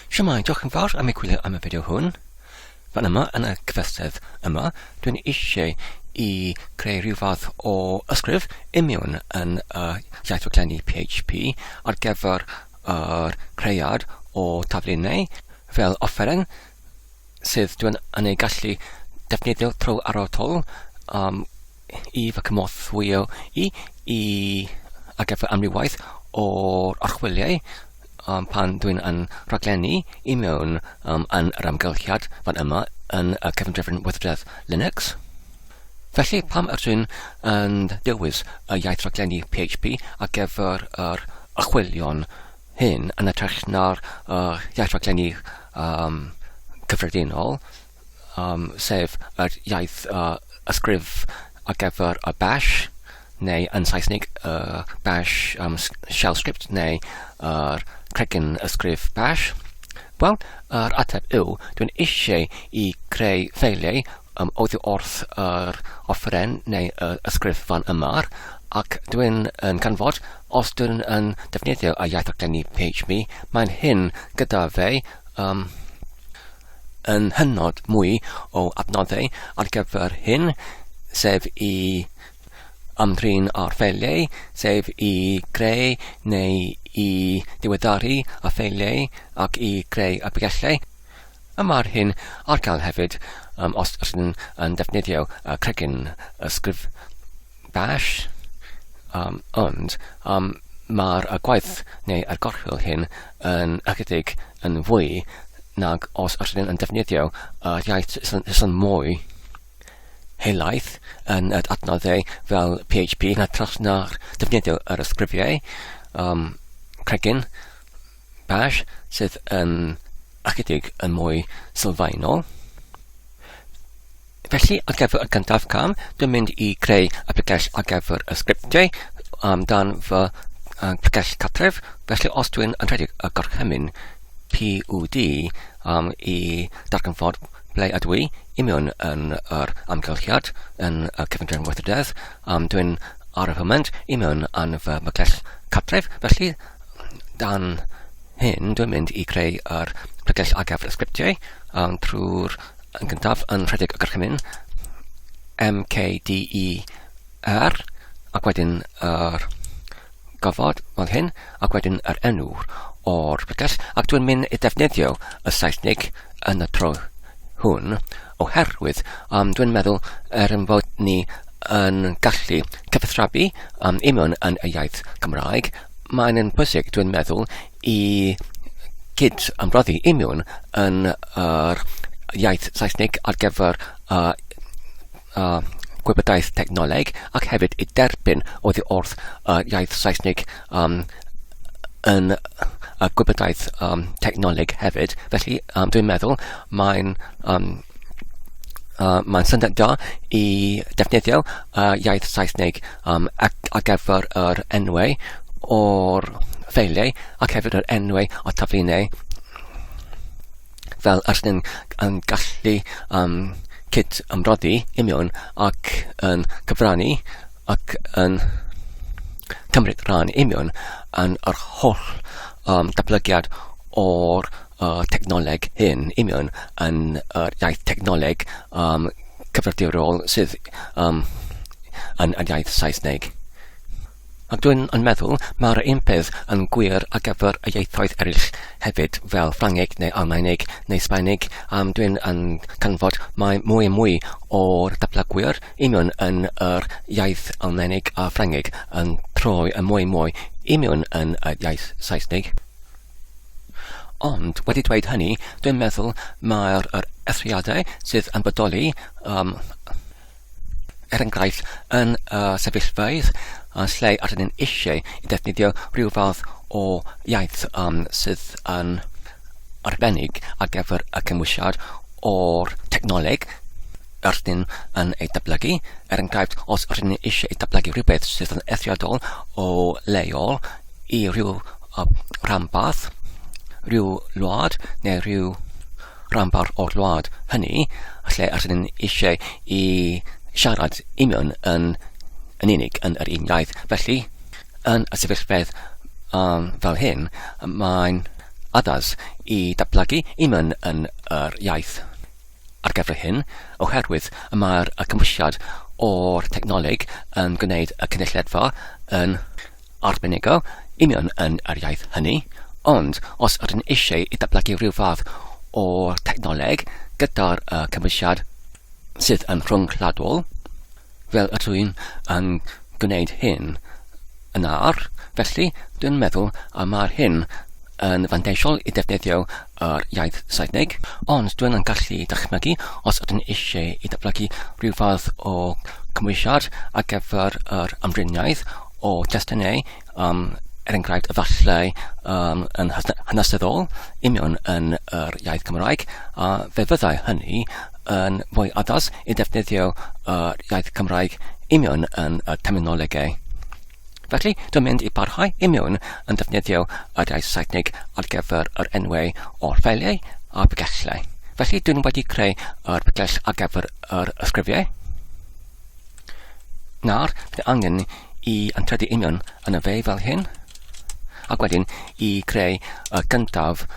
Shwmae, diolch yn fawr am eich gwylio am y fideo hwn. Fan yma, yn y cyfysedd yma, dwi'n eisiau i creu rhyw fath o ysgrif imiwn yn y iaith rhaglenni PHP ar gyfer yr cread o taflunnau fel offeren sydd dwi'n yn ei gallu defnyddio trwy arotol um, i fy cymorthwyo i i ar gyfer amrywiaeth o'r archwiliau um, pan dwi'n yn rhaglenni i mewn um, yn yr amgylchiad fan yma yn y cyfundrefn weithrededd Linux. Felly, pam ydw i'n yn dewis y iaith rhaglenni PHP ar gyfer yr archwilion hyn yn hytrach na'r uh, iaith rhaglenni um, cyffredinol? um, sef yr iaith uh, ysgrif ar gyfer y bash, neu yn Saesneg y bash um, shell script, neu yr cregyn ysgrif bash? Wel, yr ateb yw, dwi'n eisiau i creu ffeiliau um, oddi wrth yr offeren neu y ysgrif fan yma, ac dwi'n yn canfod os dwi'n yn defnyddio y iaith raglenni PHP, mae'n hyn gyda fe um, yn hynod mwy o adnoddau ar gyfer hyn, sef i ymdrin â'r ffeiliau, sef i greu neu i ddiweddaru y ffeiliau ac i greu y pregethau. Y mae'r hyn ar gael hefyd um, os ydyn yn defnyddio y cregyn ysgrif Bash, um, ond um, mae'r y gwaith neu yr gorchwyl hyn yn ychydig yn fwy nag os ydyn yn defnyddio yr iaith sy'n yn mwy helaeth yn yr adnoddau fel PHP na tros na'r defnyddio yr ysgrifiau um, cregyn Bash sydd yn ychydig yn mwy sylfaenol. Felly, ar gyfer y gyntaf cam, dwi'n mynd i greu y pregell ar gyfer y sgriptiau um, dan fy uh, pregell cartref. Felly, os dwi'n yn rhedeg y gorchymyn PUD um, i darganfod ble ydw i, i mewn yn yr amgylchiad yn y cyfundrefn weithrededd, um, dwi'n ar y foment i mewn yn fy mygell cartref. Felly, dan hyn, dwi'n mynd i creu yr pregell ar gyfer y sgriptiau um, trwy'r Yn gyntaf, yn rhedeg y gorchymyn MKDER, ac wedyn yr gofod fel hyn, ac wedyn yr enw o'r pregell, ac dwi'n mynd i defnyddio y Saesneg yn y tro hwn, oherwydd um, dwi'n meddwl er yn fod ni yn gallu cyfathrebu um, i mewn yn y iaith Cymraeg, mae'n yn bwysig, dwi'n meddwl, i gyd ymroddi i mewn yn yr iaith Saesneg ar gyfer uh, uh, gwybodaeth technoleg ac hefyd i derbyn oddi wrth uh, iaith Saesneg um, yn y gwybodaeth um, technoleg hefyd. Felly um, dwi'n meddwl mae'n um, uh, mae'n syniad da i defnyddio uh, iaith Saesneg um, ar gyfer yr enwau o'r ffeiliau ac hefyd yr enwau o'r taflunau fel yr ydyn yn gallu um, cyd ymroddi union ac yn cyfrannu ac yn cymryd rhan union yn yr holl um, datblygiad o'r uh, technoleg hyn union yn yr iaith technoleg um, cyfrifiadurol sydd um, yn yr iaith Saesneg. Ac dwi'n yn meddwl mae'r un peth yn gwir ar gyfer y ieithoedd eraill hefyd, fel Ffrangeg neu Almaeneg neu Sbaeneg. Um, dwi'n yn canfod mae mwy a mwy o'r datblygwyr union yn yr iaith Almaeneg a Ffrangeg yn troi y mwy mwy union yn y iaith Saesneg. Ond, wedi dweud hynny, dwi'n meddwl mae'r yr eithriadau sydd yn bodoli, um, er enghraifft, yn y sefyllfaoedd uh, lle ydyn ni'n eisiau i defnyddio rhyw fath o iaith um, sydd yn arbennig ar gyfer y cymwysiad o'r technoleg rydyn yn ei datblygu. Er enghraifft, os rydyn ni eisiau ei datblygu rhywbeth sydd yn eithriadol o leol i rhyw rhanbarth, rhyw wlad neu rhyw rhanbarth o'r wlad hynny, lle rydyn ni eisiau i siarad union yn, yn unig yn yr un iaith. Felly, yn y sefyllfedd um, fel hyn, mae'n addas i datblygu i mewn yn yr iaith ar gyfer hyn, oherwydd y mae'r cymhwysiad o'r technoleg yn gwneud y cynulleidfa yn arbenigo i mewn yn yr iaith hynny, ond os ydyn eisiau i datblygu rhyw fath o'r technoleg gyda'r cymhwysiad sydd yn rhyngwladol, fel ydw i'n yn gwneud hyn yn ar, felly dwi'n meddwl y mae'r hyn yn fanteisiol i defnyddio yr iaith Saesneg, ond dwi'n yn gallu dychmygu os ydyn eisiau i datblygu rhyw fath o cymwysiad ar gyfer yr ymdriniaeth o testunau, er enghraifft efallai yn hanesyddol union yn yr iaith Cymraeg, a fe fyddai hynny yn fwy addas i ddefnyddio yr iaith Cymraeg union yn y terminolegau. Felly, dwi'n mynd i barhau union yn defnyddio yr iaith Saesneg ar gyfer yr enwau o'r ffeiliau a'r pregellau. Felly, dwi'n wedi creu yr pregell ar gyfer yr ysgrifiau. Nawr, bydd angen i antredu union yn y fe fel hyn, ac wedyn i creu y gyntaf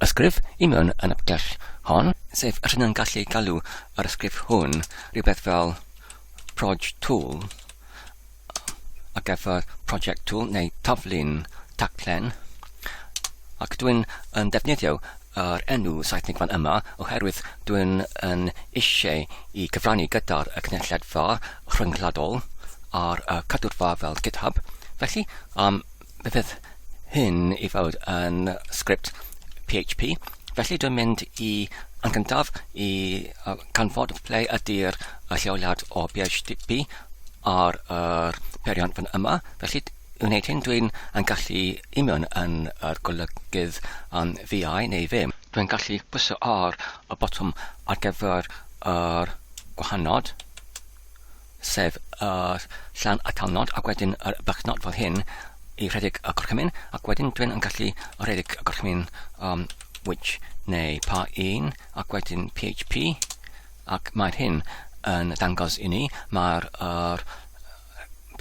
ysgrif i mewn yn y pregell hon, sef rydyn yn gallu galw yr ysgrif hwn rhywbeth fel proj tool ar gyfer project tool neu taflun taclen, ac dwi'n yn defnyddio yr enw Saesneg fan yma oherwydd dwi'n yn eisiau i cyfrannu gyda'r y cynulleidfa rhyngwladol ar y cadwrfa fel GitHub. Felly, fe fydd hyn i fod yn sgript PHP. Felly dwi'n mynd i yn gyntaf i canfod ble ydy'r lleoliad o PHP ar yr peiriant fan yma. Felly I wneud hyn, dwi'n yn gallu union yn yr golygydd VI neu Vim. Dwi'n gallu pwyso ar y botwm ar gyfer yr gwahanod, sef y llan atalnod ac wedyn yr bychnod fel hyn i rhedeg y gorchymyn, ac wedyn dwi'n yn gallu rhedeg y gorchymyn which neu pa un, ac wedyn PHP, ac mae'r hyn yn dangos i ni, mae'r yr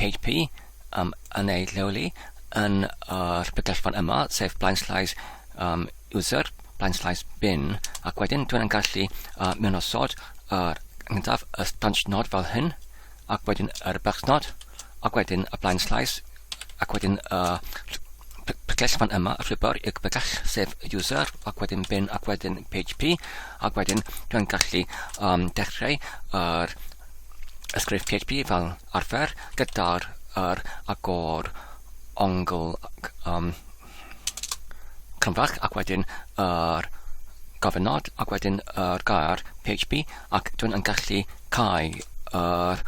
PHP yn ei lleoli yn yr pregell fan yma, sef blaenslaes user, blaenslaes bin, ac wedyn dwi'n gallu mewnosod yr gyntaf y stanchnod fel hyn, ac wedyn yr bychnod, ac wedyn y blaenslaes, ac wedyn y pregell fan yma, y llwybr i'r pregell, sef user, ac wedyn bin, ac wedyn PHP, ac wedyn dwi'n gallu dechrau yr ysgrif PHP fel arfer gyda'r yr agor ongl cryfach ac wedyn yr gofynod ac wedyn yr gair PHP ac dwi'n yn gallu cau yr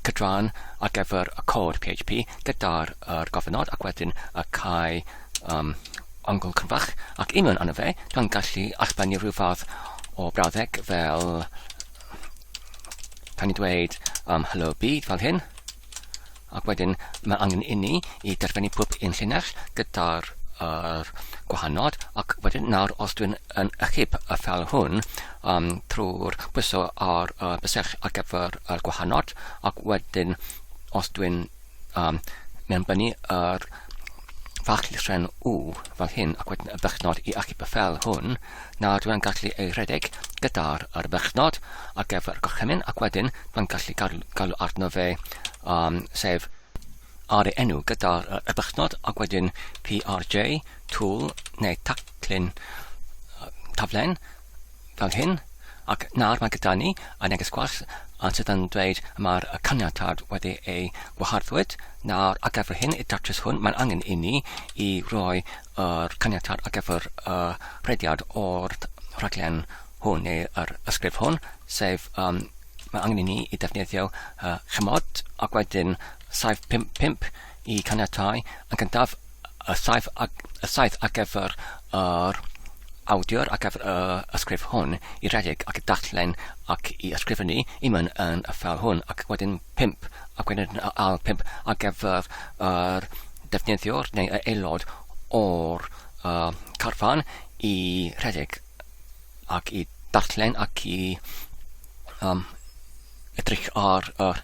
cydran ar gyfer y cod PHP gyda'r yr gofynod ac wedyn y cau ongl cryfach ac union arno fe dwi'n gallu allbennu rhyw fath o brawddeg fel Pan i dweud hello byd fel hyn, ac wedyn mae angen inni i derfynu pob un llinell gyda'r yr gwahanod, ac wedyn nawr os dwi'n yn achub y ffeil hwn trwy'r pwyso ar y bysell ar gyfer y gwahanod, ac wedyn os dwi'n mewnbynnu yr fach llythrennau U fel hyn ac wedyn y bechnod i achub y ffeil hwn, nawr dwi'n gallu ei rhedeg gyda'r yr bechnod ar gyfer y gorchymyn ac wedyn dwi'n gallu galw, galw arno fe, sef ar ei enw gyda'r y bechnod ac wedyn PRJ tool neu taclun taflen fel hyn, ac nawr mae gyda ni y neges gwall sydd yn dweud mae'r caniatâd wedi ei gwaharddwyd. Nawr, ar gyfer hyn, i datrys hwn, mae'n angen i ni i roi yr caniatâd ar gyfer y rhediad o'r rhaglen hwn neu yr ysgrif hwn, sef mae angen i ni i defnyddio chymod ac wedyn 755 i caniatáu yn gyntaf y saeth, y saeth ar gyfer yr awdur ar gyfer y ysgrif hwn i redeg ac i darllen ac i ysgrifennu i mewn yn y ffeil hwn ac wedyn 5 ac wedyn y ail 5 ar gyfer yr defnyddiwr neu yr aelod o'r carfan i rhedeg ac i darllen ac i edrych ar yr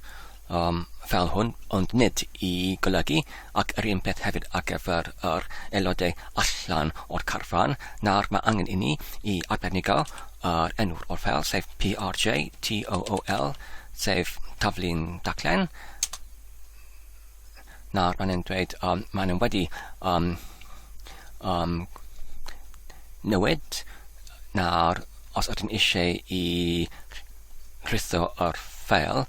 ffeil hwn, ond nid i golygu, ac yr un peth hefyd ar gyfer yr aelodau allan o'r carfan. Nawr mae angen i ni i arbenigol yr enw o'r ffeil, sef PRJ TOOL, sef taflu'n daclen. Nawr maen nhw'n dweud, maen nhw wedi newid. Nawr, os ydyn eisiau i rhwytho yr ffeil,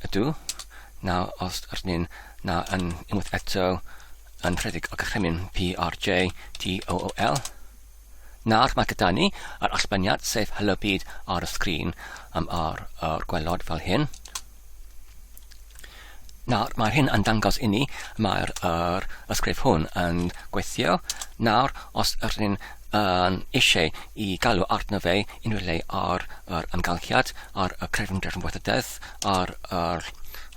ydw. Nawr, os ydyn ni'n na yn unwaith eto yn rhedeg y gorchymyn PRJ TOOL. Nawr mae gyda ni yr allbyniad, sef Hello Byd ar y sgrin ar yr gwelod fel hyn. Nawr, mae'r hyn yn dangos inni mae'r yr ysgrif hwn yn gweithio. Nawr, os ydyn ni'n yn eisiau i galw arno fe unrhyw le ar yr amgylchiad, ar y crefn drefn gweithredaeth, ar yr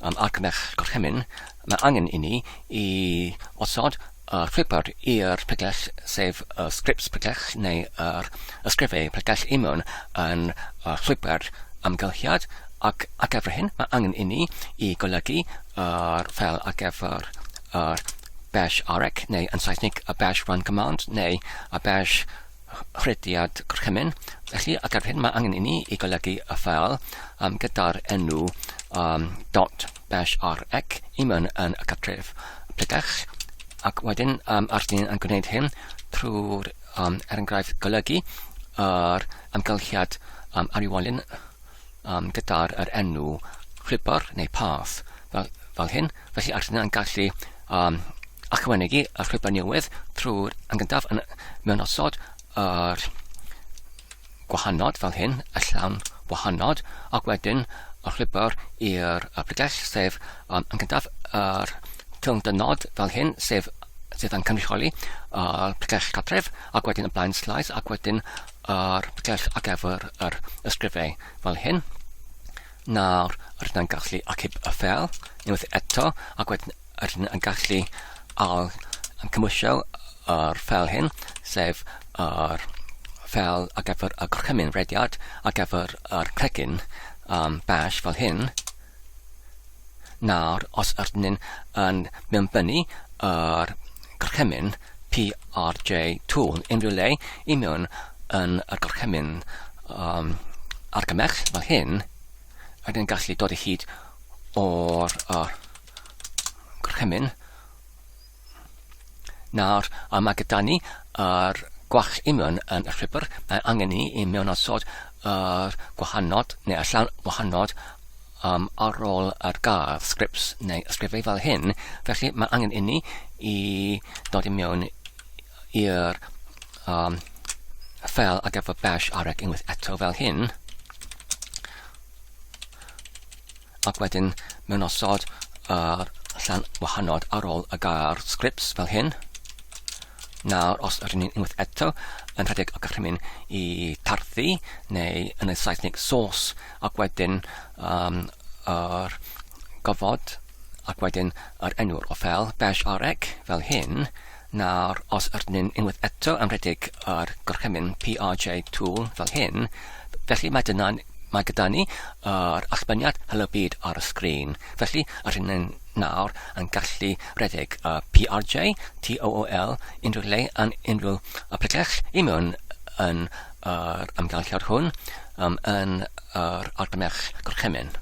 argymell gorchymyn, mae angen inni i osod y llwybr i'r pregell, sef y sgripts pregell neu yr ysgrifau pregell i mewn yn y llwybr amgylchiad, ac ar gyfer hyn mae angen i ni i golygu yr ffeil ar gyfer yr bash rec neu yn Saesneg y bash run command neu y bash rhediad gorchymyn. Felly ar gyfer hyn mae angen i ni i golygu y ffeil gyda'r enw dot bash rec i mewn yn y cartref pregell, ac wedyn ar ni'n yn gwneud hyn trwy'r er enghraifft golygu yr amgylchiad ariwolyn gyda'r yr enw llwybr neu path fel hyn. Felly ar yn gallu ychwanegu y llwybr newydd trwy'r yn gyntaf yn mewn osod yr gwahanod fel hyn, y llawn wahanod, ac wedyn y llwybr i'r pregell, sef yn gyntaf yr tyldynod fel hyn, sef sydd yn cynrychioli y pregell cartref, ac wedyn y blaen slaes, ac wedyn yr pregell ar gyfer yr ysgrifau fel hyn. Nawr, rydyn yn gallu achub y ffeil unwaith eto, ac wedyn rydyn yn gallu al yn cymwysio yr ffeil hyn, sef yr ffeil ar gyfer y gorchymyn rediad ar gyfer yr cregyn bash fel hyn. Nawr, os ydyn ni'n yn mewnbynnu yr gorchymyn PRJ tool unrhyw le i mewn yn y gorchymyn argymell fel hyn, ydyn ni'n gallu dod o hyd o'r gorchymyn. Nawr, a mae gyda ni yr gwall i mewn yn y llwybr, mae angen i ni i mewn osod yr gwahanod neu y llawn wahanod ar ôl yr gair scripts neu ysgrifau fel hyn. Felly mae angen i ni i dod i mewn i'r ffeil ar gyfer bash arec unwaith eto fel hyn. Ac wedyn mewn osod yr llan wahanod ar ôl y gair scripts fel hyn. Nawr, os ydyn ni'n unwaith eto yn rhedeg y gorchymyn i tarddu, neu yn y Saesneg source, ac wedyn yr gofod, ac wedyn yr enw'r o ffeil bash rec fel hyn. Nawr, os ydyn ni'n unwaith eto yn rhedeg yr gorchymyn PRJ tool fel hyn, felly mae dyna mae gyda ni yr allbyniad Hello Byd ar y sgrin. Felly, ydyn ni'n nawr yn gallu rhedeg y PRJ TOOL unrhyw le yn unrhyw y pregell i mewn yn yr amgylchiad hwn yn yr argymell gorchymyn.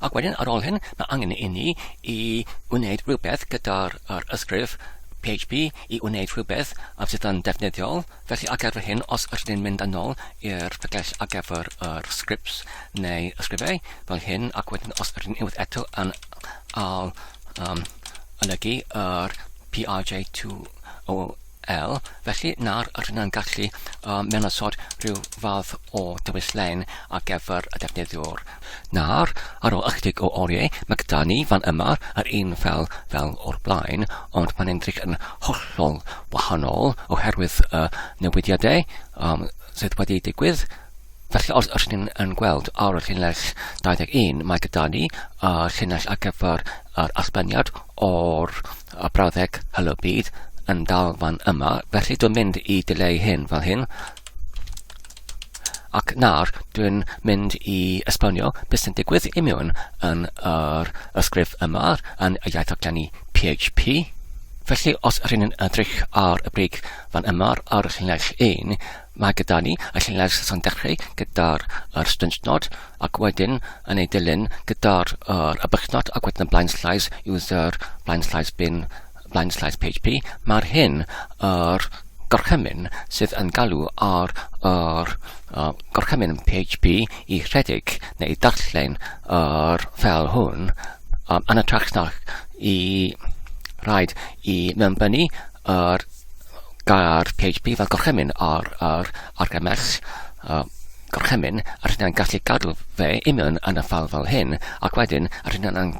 Ac wedyn, ar ôl hyn, mae angen i ni i wneud rhywbeth gyda'r yr ysgrif PHP i wneud rhywbeth a sydd yn defnyddiol. Felly ar gyfer hyn, os ydyn ni'n mynd yn ôl i'r pregell ar gyfer yr scripts neu ysgrifau fel hyn, ac wedyn os ydyn ni'n unwaith eto yn al olygu yr PRJ2O L, felly nawr rydyn yn gallu mewnosod rhyw fath o dewis lein ar gyfer y defnyddiwr. Nawr, ar ôl ychydig o oriau, mae gyda ni fan yma yr un fel fel o'r blaen, ond mae'n edrych yn hollol wahanol oherwydd y newidiadau sydd wedi digwydd. Felly os ydyn ni'n yn gweld ar y llinell 21, mae gyda ni y llinell ar gyfer yr allbyniad o'r brawddeg Hello Byd yn dal fan yma. Felly dwi'n mynd i dileu hyn fel hyn. Ac nawr dwi'n mynd i esbonio beth sy'n digwydd i mewn yn yr ysgrif yma yn y iaith rhaglenni PHP. Felly os rŷn ni'n edrych ar y brig fan yma ar y llinell 1, mae gyda ni y llinell sy'n dechrau gyda'r yr styntnod ac wedyn yn ei dilyn gyda'r yr ybychnod ac wedyn y blaen slaes user blaen slaes bin blaen slaes PHP. Mae'r hyn yr gorchymyn sydd yn galw ar yr gorchymyn PHP i rhedeg neu i darllen yr ffeil hwn yn hytrach na i rhaid i mewnbynnu yr gair PHP fel gorchymyn ar yr argymell gorchymyn a rydyn ni'n gallu gadw fe i mewn yn y ffeil fel hyn ac wedyn rydyn ni'n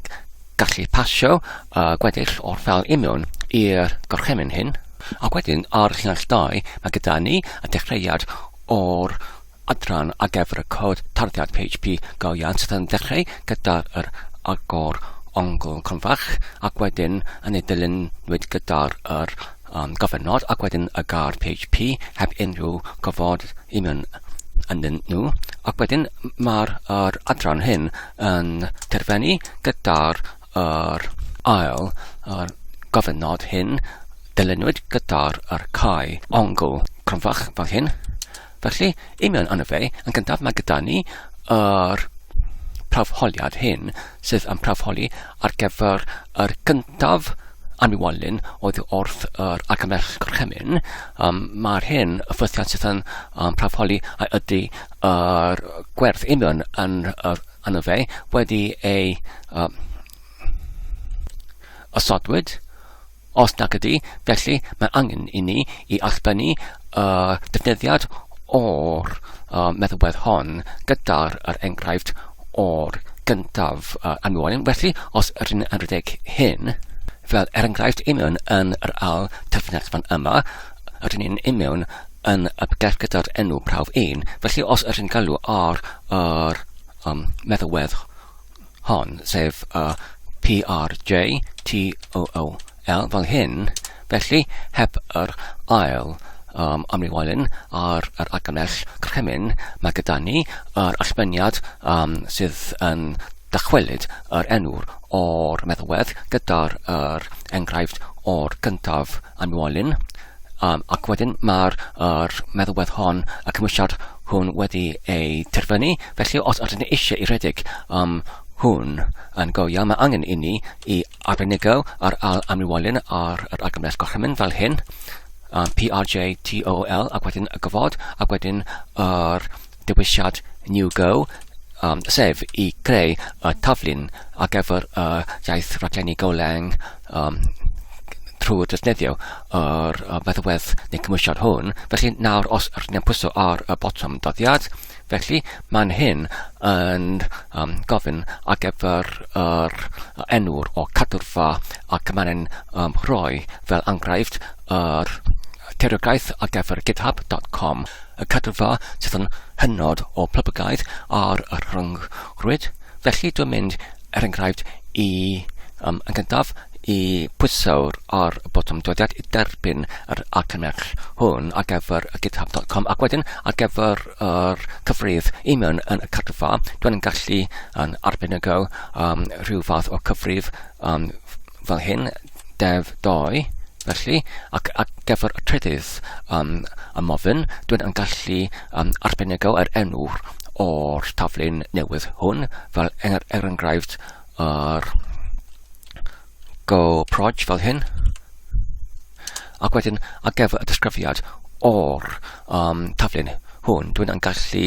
gallu pasio y gweddill o'r ffeil i mewn i'r gorchymyn hyn. Ac wedyn ar llinell 2 mae gyda ni y dechreuad o'r adran ar gyfer y cod tarddiad PHP go iawn sydd yn dechrau gyda'r yr agor ongl cronfach ac wedyn yn ei dilynwyd gyda'r yr um, gofynod ac wedyn y gair PHP heb unrhyw gofod i mewn ynddyn nhw ac wedyn mae'r yr adran hyn yn terfynu gyda'r yr ail yr gofynod hyn dilynwyd gyda'r yr cae ongl cronfach fel hyn. Felly, i mewn yno fe, yn gyntaf mae gyda ni yr prawfholiad hyn sydd yn prawfholi ar gyfer yr gyntaf amrywolyn oedd wrth yr argymell gorchymyn. Um, mae'r hyn y ffythiant sydd yn um, prawfholi a ydy yr gwerth union yn yr yno fe wedi ei osodwyd. Os nac ydy, felly mae angen i ni i allbynnu y defnyddiad o'r meddalwedd hon gyda'r er enghraifft o'r gyntaf amrywolyn. Felly, os ydyn yn rhedeg hyn, fel er enghraifft i mewn yn yr ail terfynell fan yma, ydyn ni'n i mewn yn y pregeth gyda'r enw prawf 1. Felly, os ydyn galw ar yr meddalwedd hon, sef y PRJTOOL fel hyn, felly heb yr ail amrywolyn ar yr argymell gorchymyn, mae gyda ni yr allbyniad sydd yn dychwelyd yr enw o'r meddalwedd gyda'r yr enghraifft o'r gyntaf amrywolyn, ac wedyn mae'r yr meddalwedd hon, y cymwysiad hwn wedi ei terfynu, felly os ydyn ni eisiau i redeg hwn yn go iawn, mae angen i ni i arbenigo ar al amrywolyn ar yr argymell gorchymyn fel hyn, PRJTOL, ac wedyn y gofod, ac wedyn yr dewisiad New Go, sef i greu y taflun ar gyfer y iaith raglenni Golang trwy defnyddio yr meddalwedd neu cymwysiad hwn. Felly nawr os rydyn ni'n pwyso ar y botwm dyddiad, felly mae'n hyn yn gofyn ar gyfer yr enw'r o cadwrfa ac mae'n rhoi fel enghraifft yr tiriogaeth ar gyfer github.com. Y cadwrfa sydd yn hynod o poblogaidd ar y rhyngrwyd. Felly dwi'n mynd, er enghraifft, i, yn gyntaf, i pwyso ar y botwm dyddiad i derbyn yr argymell hwn ar gyfer github.com ac wedyn ar gyfer yr cyfrif i mewn yn y cadwrfa, dwi'n gallu yn arbenigo rhyw fath o cyfrif fel hyn, dev 2, felly, ac ar gyfer y trydydd ymofyn, dwi'n yn gallu arbenigo yr enw o'r taflun newydd hwn, fel er, er enghraifft yr go proj fel hyn. Ac wedyn ar gyfer y disgrifiad o'r taflun hwn, dwi'n yn gallu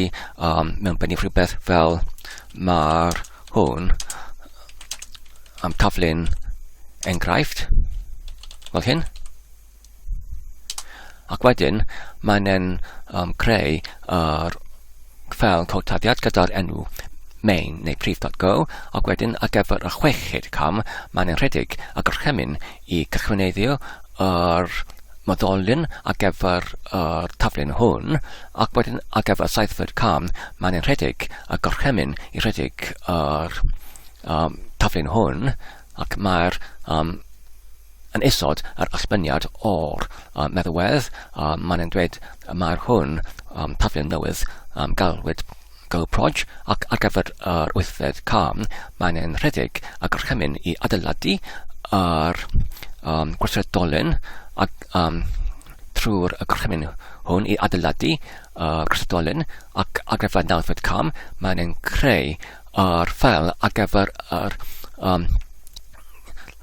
mewnbynnu rhywbeth fel mae'r hwn am taflu'n enghraifft fel hyn. Ac wedyn mae'n e'n creu yr ffeil cod-taddiad gyda'r enw main neu prif.go ac wedyn ar gyfer y chweched cam mae'n e'n rhedeg y gorchymyn i cychwynneiddio yr moddolyn ar gyfer yr taflun hwn ac wedyn ar gyfer y saithfed cam mae'n e'n rhedeg y gorchymyn i rhedeg yr taflun hwn ac mae'r yn isod yr allbyniad o'r meddalwedd, mae'n dweud mae'r hwn um, taflen newydd um, galwyd GoProj ac ar gyfer yr wythfed cam mae'n e'n rhedeg y gorchymyn i adeiladu yr um, gweithredolyn ac um, trwy'r y gorchymyn hwn i adeiladu y gweithredolyn ac ar gyfer nawfed cam mae'n e'n creu yr ffeil ar gyfer yr um,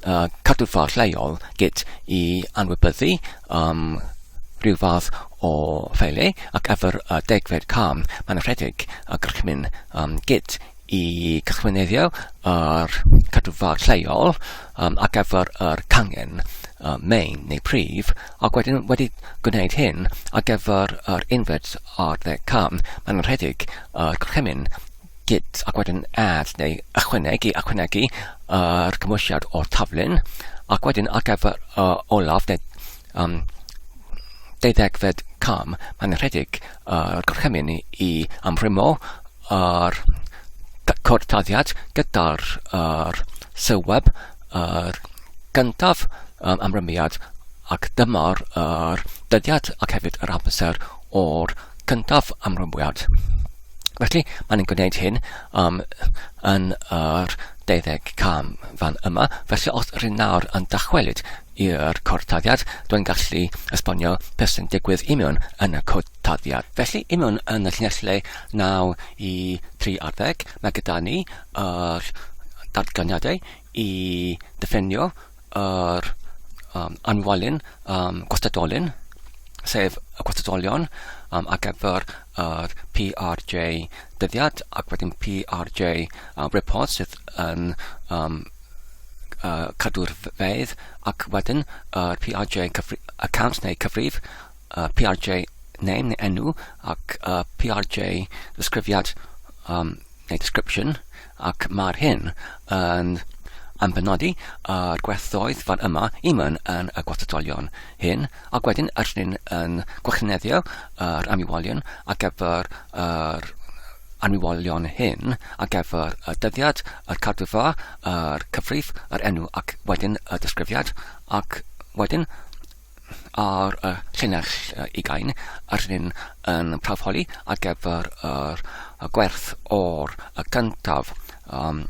uh, cadwfa lleol git i anwybyddu um, rhyw fath o ffeiliau ac efo'r uh, degfed cam mae'n rhedeg y gorchymyn um, git i cychwyneddio yr cadwfa lleol um, ac efo'r yr cangen uh, main neu prif ac wedyn wedi gwneud hyn ar gyfer yr unfed ar ddeg cam mae'n rhedeg y gorchymyn git ac wedyn add neu ychwanegu ychwanegu yr cymwysiad o'r taflun ac wedyn ar gyfer y olaf neu um, deuddegfed cam mae'n rhedeg yr gorchymyn i amrwymo yr cod taddiad gyda'r yr sylweb yr gyntaf um, amrymiad ac dyma'r yr dyddiad ac hefyd yr amser o'r cyntaf amrymiad. Felly, mae'n gwneud hyn um, yn yr 20 cam fan yma. Felly, os rydyn nawr yn dychwelyd i'r cod taddiad, dwi'n gallu esbonio beth sy'n digwydd i mewn yn y cod taddiad. Felly, i mewn yn y llinellau 9 i 3 ar ddeg, mae gyda ni yr datganiadau i ddiffinio yr um, anwalyn um, gwastadolyn, sef y gwastadolion um, ar gyfer yr PRJ dyddiad ac wedyn PRJ uh, report sydd yn um, uh, cadw'r fedd ac wedyn yr PRJ account neu cyfrif, uh, PRJ name neu enw ac uh, PRJ ddisgrifiad um, neu description ac mae'r hyn yn am benodi yr gwerthoedd fan yma i mewn yn y gwastadolion hyn ac wedyn ydyn yn gwachneddio yr amrywiolion ar gyfer yr amrywiolion hyn ar gyfer y dyddiad, y cadwfa, yr cyfrif, yr enw ac wedyn y disgrifiad ac wedyn ar y llinell ugain, yr hyn yn prawfholi ar gyfer yr gwerth o'r y cyntaf um,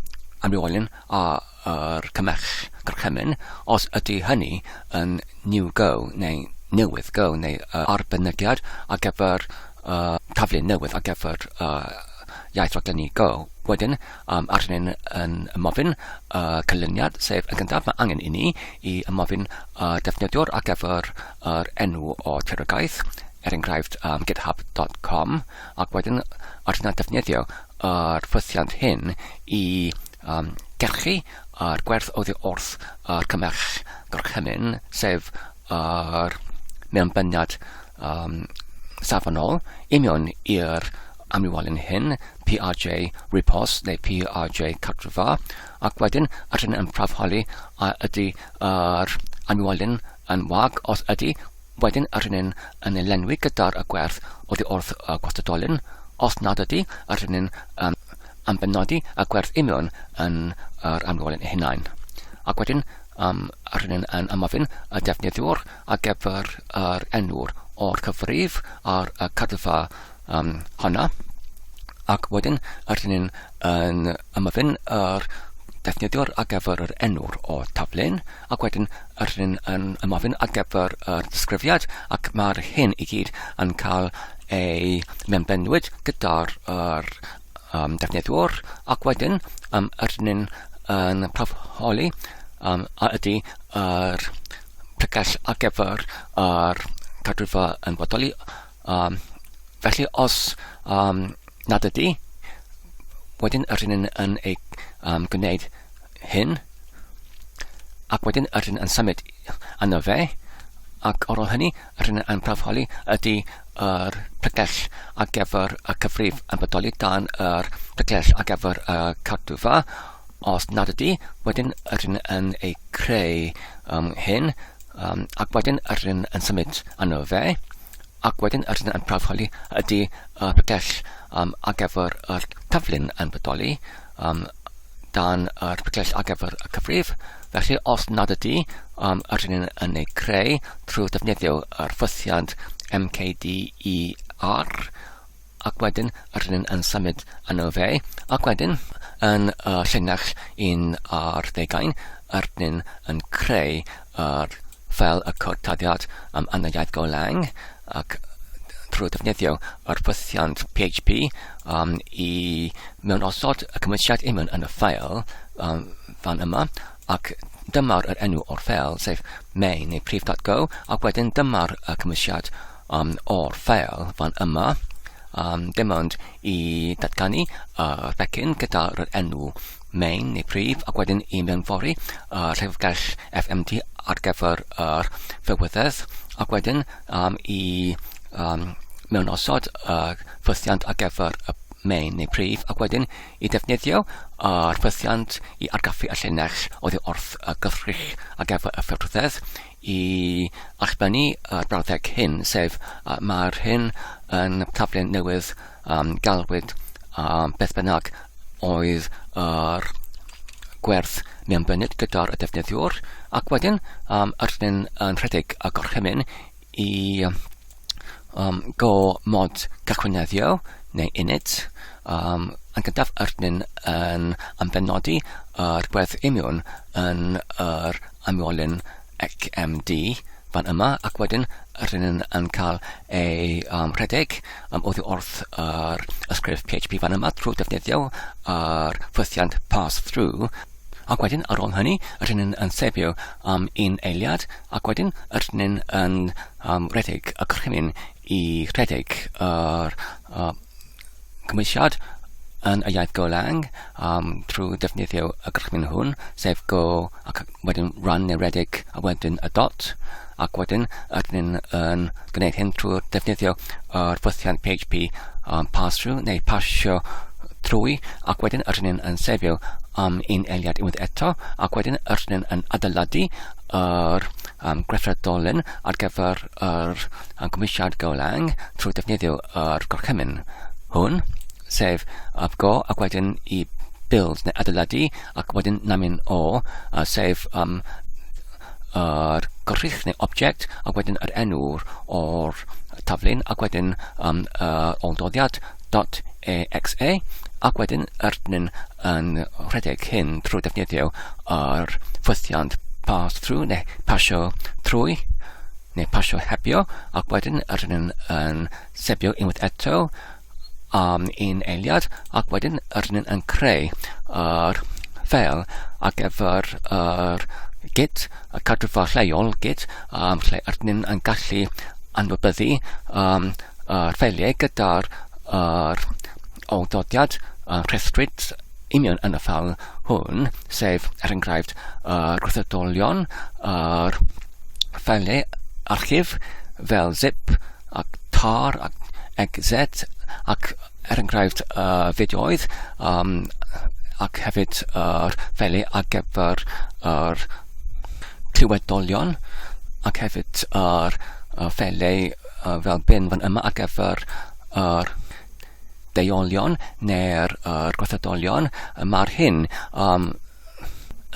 amrywiolyn a yr cymell gorchymyn, os ydy hynny yn new go neu newydd go neu uh, arbennigiad ar gyfer uh, taflu newydd ar gyfer uh, iaith raglenni Go. Wedyn, um, arnyn yn ymofyn y uh, cylyniad, sef yn gyntaf mae angen i ni i ymofyn y uh, defnyddiwr ar gyfer yr enw o tiriogaeth, er enghraifft um, github.com, ac wedyn arnyn defnyddio yr ffythiant hyn i um, gerchu yr gwerth oddi wrth yr cymell gorchymyn, sef yr mewnbyniad um, safonol i mewn i'r amrywiolyn hyn, PRJ Repos neu PRJ Cartrefa, ac wedyn ydyn yn prawfholi a ydy yr amrywiolyn yn wag, os ydy, wedyn ydyn yn ei lenwi gyda'r y gwerth oddi wrth y gwastadolyn, os nad ydy, ydyn yn um, am benodi y gwerth i mewn yn yr amrywiolyn ei hunain. Ac wedyn um, rydyn yn ymofyn y defnyddiwr ar gyfer yr enw'r o'r cyfrif ar y cadfa um, honna ac wedyn rydyn yn ymofyn yr defnyddiwr ar gyfer yr enw'r o'r taflen ac wedyn rydyn yn ymofyn ar gyfer yr disgrifiad ac mae'r hyn i gyd yn cael ei mewnbennwyd gyda'r yr, um, defnyddwr ac wedyn um, rydyn yn prawfholi um, a ydy yr pregell ar gyfer yr cadwfa yn bodoli. Um, felly os um, nad ydy, wedyn rydyn yn, yn ei um, gwneud hyn, ac wedyn rydyn yn symud yno fe, ac ar ôl hynny rydyn yn prawfholi ydy yr pregell ar gyfer y cyfrif yn bodoli dan yr pregell ar gyfer y cadwfa. Os nad ydy, wedyn rydyn yn ei creu um, hyn, um, ac wedyn rydyn yn symud yno fe, ac wedyn rydyn yn prawfholi ydy y pregell um, ar gyfer yr taflun yn bodoli um, dan yr pregell ar gyfer y cyfrif. Felly, os nad ydy, um, rydyn yn ei creu trwy defnyddio yr ffythiant MKDEIR. R, ac wedyn rydyn ni'n yn symud yno fe, ac wedyn yn y llinell un ar ddeugain, rydyn ni'n yn creu yr ffeil y cod taddiad am yn y iaith Golang, ac trwy defnyddio yr ffwythiant PHP um, i mewn osod y cymwysiad union yn y ffeil um, fan yma, ac dyma'r yr enw o'r ffeil, sef main neu prif.go, ac wedyn dyma'r y cymwysiad um, o'r ffeil fan yma, um, dim ond i datganu y becyn gyda'r enw main neu prif, ac wedyn i mewnfori y llyfrgell FMT ar gyfer yr ffewyddedd, ac wedyn um, i um, mewnosod y ffwythiant ar gyfer y main neu prif, ac wedyn i defnyddio yr ffwythiant i argraffu y llinell oddi wrth y gythrych ar gyfer y ffewyddedd i allbynnu y brawddeg hyn, sef uh, mae'r hyn yn taflen newydd um, galwyd um, beth bynnag oedd yr gwerth mewnbynnid gyda'r defnyddiwr, ac wedyn um, ydyn yn rhedeg y gorchymyn i um, go mod cychwyneddio neu init. Um, yn gyntaf ydyn yn ambenodi yr gwerth imiwn yn yr amwolyn XMD fan yma, ac wedyn rydyn yn, yn cael ei um, rhedeg um, oddi wrth yr ysgrif PHP fan yma trwy defnyddio yr ffwythiant pass-through. Ac wedyn, ar ôl hynny, rydyn yn, yn sefio am un eiliad, ac wedyn rydyn yn, yn um, rhedeg y gorchymyn i rhedeg yr uh, cymwysiad yn y iaith Golang um, trwy defnyddio y gorchymyn hwn, sef go ac wedyn run neu redeg a wedyn y dot, ac wedyn ydyn ni'n yn gwneud hyn trwy defnyddio yr ffwythiant PHP um, pass-through neu pasio trwy, ac wedyn ydyn ni'n yn sefio am un eiliad unwaith eto, ac wedyn ydyn ni'n yn adeiladu yr um, gweithredolyn ar gyfer yr um, cymwysiad Golang trwy defnyddio yr gorchymyn hwn, sef up go ac wedyn i build neu adeiladu ac wedyn namyn o, uh, sef um, yr gwrych neu object ac wedyn yr enw o'r taflun ac wedyn um, yr oldoddiad dot exe ac wedyn ydyn yn rhedeg hyn trwy defnyddio yr ffwythiant pass through neu pasio trwy neu pasio hebio ac wedyn ydyn yn sebio unwaith eto am un eiliad ac wedyn rydyn yn creu yr ffeil ar gyfer yr git, y cadwfa lleol git, um, lle rydyn yn gallu anwybyddu um, yr ffeiliau gyda'r yr awdurdodiad uh, rhestryd union yn y ffeil hwn, sef er enghraifft yr gweithredolion, yr ffeiliau archif fel zip ac tar ac xz ac er enghraifft y fideoedd um, ac hefyd yr ffeiliau ar gyfer yr clywedolion ac hefyd yr ffeiliau fel bin fan yma ar gyfer yr deuolion neu'r yr gweithredolion. Mae'r hyn um,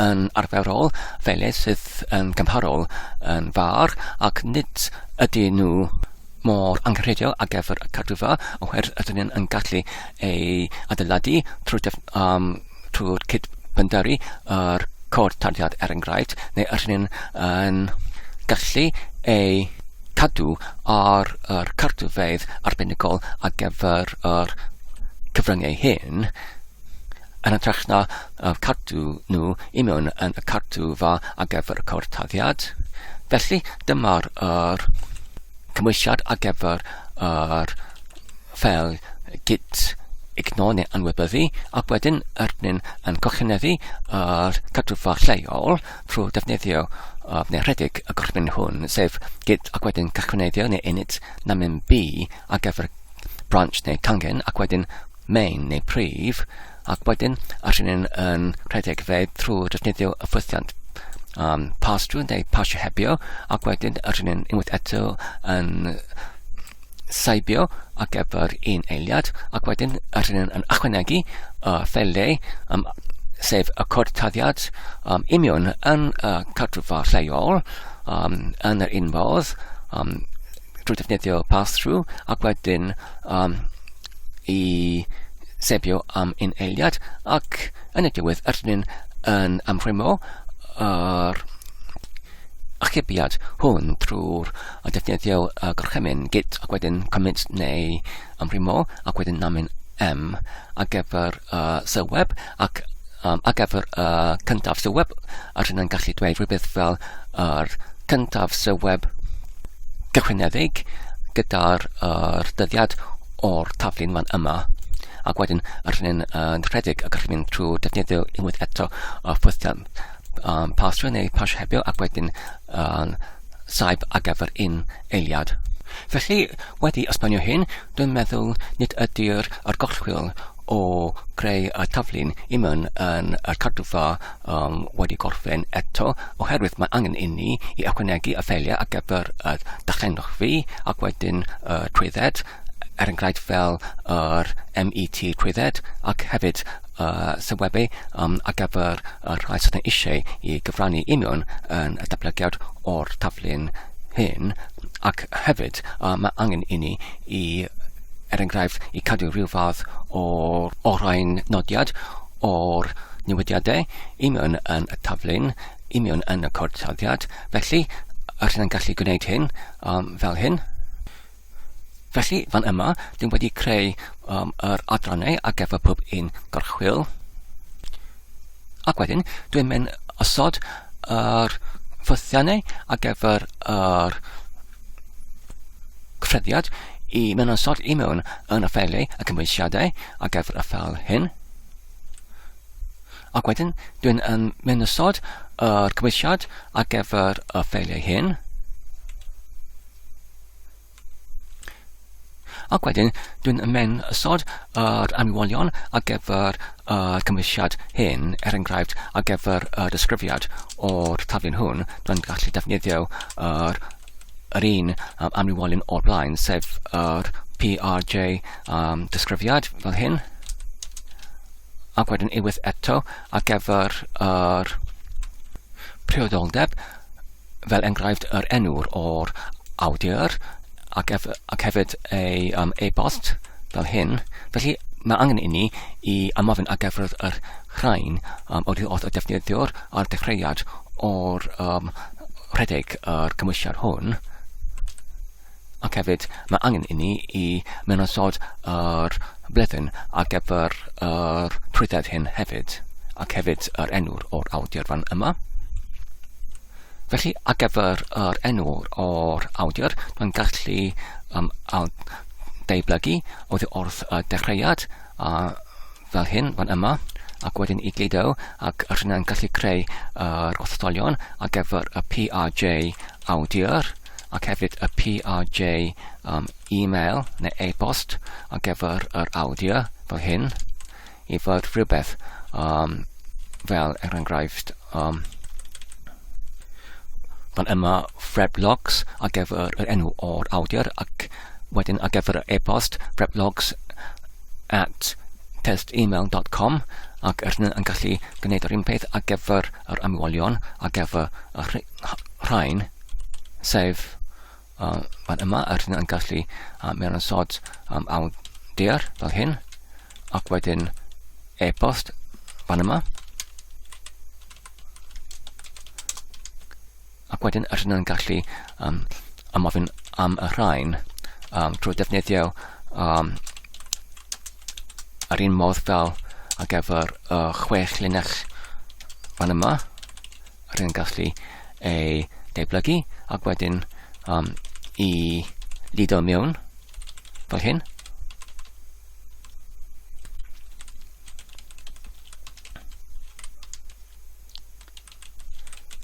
yn arferol ffeiliau sydd yn gymharol yn fawr ac nid ydyn nhw mor angenrheidiol ar gyfer y cadwfa oherwydd ydyn ni'n yn gallu ei adeiladu trwy def, um, trwy'r cyd-bendyrru yr cod tarddiad er enghraifft neu ydyn ni'n yn gallu ei cadw ar yr cartrefeydd arbenigol ar gyfer yr cyfryngau hyn yn hytrach na cadw nhw i mewn yn y cartref ar gyfer y cod tarddiad. Felly, dyma'r yr cymwysiad ar gyfer yr ffeil git ignore neu anwybyddu, ac wedyn ydyn yn cochyneddu yr cadwfa lleol trwy defnyddio uh, neu rhedeg y gorchymyn hwn, sef git ac wedyn cychwyneddio neu init namyn b ar gyfer branch neu cangen ac wedyn main neu prif, ac wedyn ydyn yn rhedeg fe trwy defnyddio y ffwythiant um, pass through neu pasio hebio, ac wedyn ydyn ni'n unwaith eto yn saibio ar gyfer un eiliad, ac wedyn rydyn ni'n yn ychwanegu y ffeiliau, um, sef y cod taddiad um, union yn y cadwfa lleol, um, yn yr un modd, um, drwy defnyddio pass-through ac wedyn um, i sebio am un eiliad ac yn y diwedd ydyn ni'n yn amrwymo yr achubiad hwn trwy'r defnyddio y gorchymyn git ac wedyn commit neu amrwymo ac wedyn namyn m ar gyfer y sylweb ac um, ar gyfer y cyntaf sylweb a rydyn ni'n gallu dweud rhywbeth fel yr cyntaf sylweb gychwynedig gyda'r er dyddiad o'r taflu'n fan yma ac wedyn rydyn ni'n uh, rhedeg y gorchymyn trwy defnyddio unwaith eto y ffwythiant um, pasio neu pasio hebio ac wedyn um, saib ar gyfer un eiliad. Felly, wedi esbonio hyn, dwi'n meddwl nid ydy'r argollwyl o greu y taflun i mewn yn y cadwfa um, wedi gorffen eto, oherwydd mae angen inni i ychwanegu y ffeiliau ar gyfer y darllenwch fi ac wedyn y trwydded, er enghraifft fel yr MET trwydded ac hefyd uh, sylwebu um, ar gyfer y rhai sydd yn eisiau i gyfrannu i mewn yn y datblygiad o'r taflun hyn ac hefyd uh, mae angen i ni i er enghraifft i cadw rhyw fath o'r orau'n nodiad o'r newidiadau i mewn yn y taflun, i mewn yn y cod tarddiad. Felly, rydyn ni'n gallu gwneud hyn um, fel hyn. Felly, fan yma, dyn wedi creu um, yr adrannau ar gyfer pob un gorchwyl. Ac wedyn, dwi'n mynd osod yr ffythiannau ar gyfer yr cyffreddiad i mewn osod i mewn yn y ffeiliau y cymwysiadau ar gyfer y ffeil hyn. Ac wedyn, dwi'n yn mynd osod yr cymwysiad ar gyfer y ffeiliau hyn. Ac wedyn, dwi'n mynd ysod yr amrywiolion ar gyfer y cymwysiad hyn, er enghraifft, ar gyfer y disgrifiad o'r taflun hwn, dwi'n gallu defnyddio yr, yr un um, amrywiolyn o'r blaen, sef yr PRJ um, disgrifiad fel hyn. Ac wedyn unwaith eto ar gyfer yr priodoldeb, fel enghraifft yr enw'r o'r awdur ac, ef, ac hefyd ei um, e-bost fel hyn. Felly mae angen i ni i ymofyn ar gyfer yr rhain um, oddi wrth y defnyddiwr a'r dechreuad o'r um, rhedeg yr cymwysiad hwn. Ac hefyd mae angen i ni i mewnosod yr blwyddyn ar gyfer yr trwydded hyn hefyd, ac hefyd yr enw'r o'r awdur fan yma. Felly ar gyfer yr enw'r o'r awdur, mae'n gallu um, deublygu oddi wrth y dechreuad a fel hyn fan yma ac wedyn i gludo ac rydyn ni'n gallu creu yr wrthdolion ar gyfer y PRJ awdur ac hefyd y PRJ um, e-mail neu e-bost ar gyfer yr awdur fel hyn i fod rhywbeth um, fel er enghraifft um, fan yma Fredlogs ar gyfer yr enw o'r awdur ac wedyn ar gyfer yr e-bost fredlogs at testemail.com ac rydyn yn gallu gwneud yr un peth ar gyfer yr amwolion ar gyfer y rhain, sef uh, fan yma rydyn yn gallu uh, mewn ysod um, awdur fel hyn ac wedyn e-bost fan yma Ac wedyn rydyn yn gallu um, ymofyn am y rhain um, trwy defnyddio um, yr un modd fel ar gyfer y chwech linell fan yma. Rydyn yn gallu ei deblygu ac wedyn um, i lido mewn fel hyn.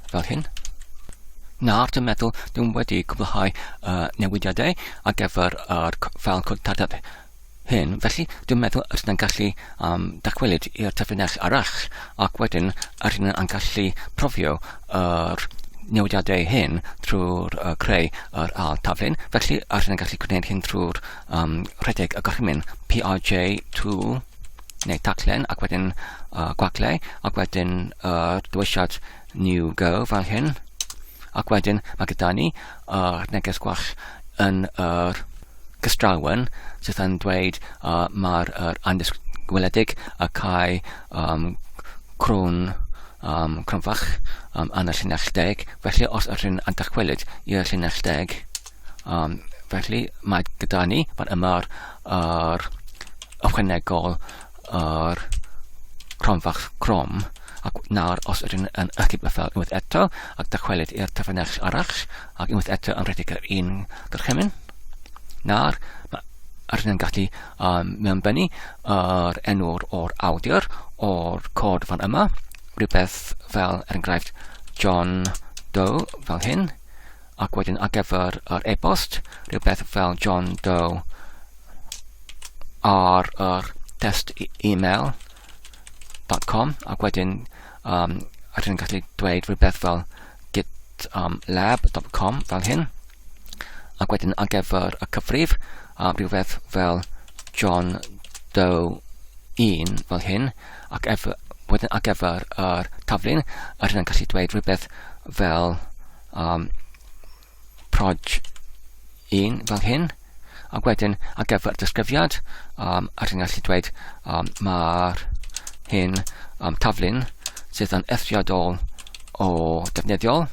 Fel hyn. Nawr dwi'n meddwl dwi'n wedi cwblhau uh, newidiadau ar gyfer yr ffeil cod tardeb hyn, felly dwi'n meddwl ydyn ni'n gallu um, dychwelyd i'r tyfynell arall ac wedyn ydyn ni'n gallu profio yr newidiadau hyn trwy'r uh, creu yr ail taflen. Felly ydyn ni'n gallu gwneud hyn trwy'r um, rhedeg y gorchymyn PRJ tool neu taclen ac wedyn uh, gwagle ac wedyn yr uh, dewisiad new go fel hyn ac wedyn mae gyda ni yr uh, neges gwall yn yr cystrawen sydd yn dweud mae'r yr andisgwyledig y cae um, crwn um, cronfach um, yn y llinell deg. Felly os ydyn yn dychwelyd i'r llinell deg, um, felly mae gyda ni, fan yma'r yr ychwanegol yr cronfach crom ac nawr os ydyn yn ychydig y ffel unwaith eto ac dychwelyd i'r tyfynell arall ac unwaith eto yn rhedeg yr un gorchymyn. Nawr, mae ydyn yn gallu um, mewnbennu yr enw'r o'r awdur o'r cod fan yma, rhywbeth fel, er enghraifft, John Doe fel hyn, ac wedyn ar gyfer yr e-bost, rhywbeth fel John Doe ar yr test email .com ac wedyn um, rydyn ni'n gallu dweud rhywbeth fel gitlab.com fel hyn ac wedyn ar gyfer y cyfrif rhywbeth fel John Doe 1 fel hyn ac efo, wedyn ar gyfer yr taflun rydyn ni'n gallu dweud rhywbeth fel um, proj 1 fel hyn ac wedyn ar gyfer disgrifiad um, a chi'n gallu dweud um, mae'r hyn um, taflun sydd yn eithriadol o defnyddiol.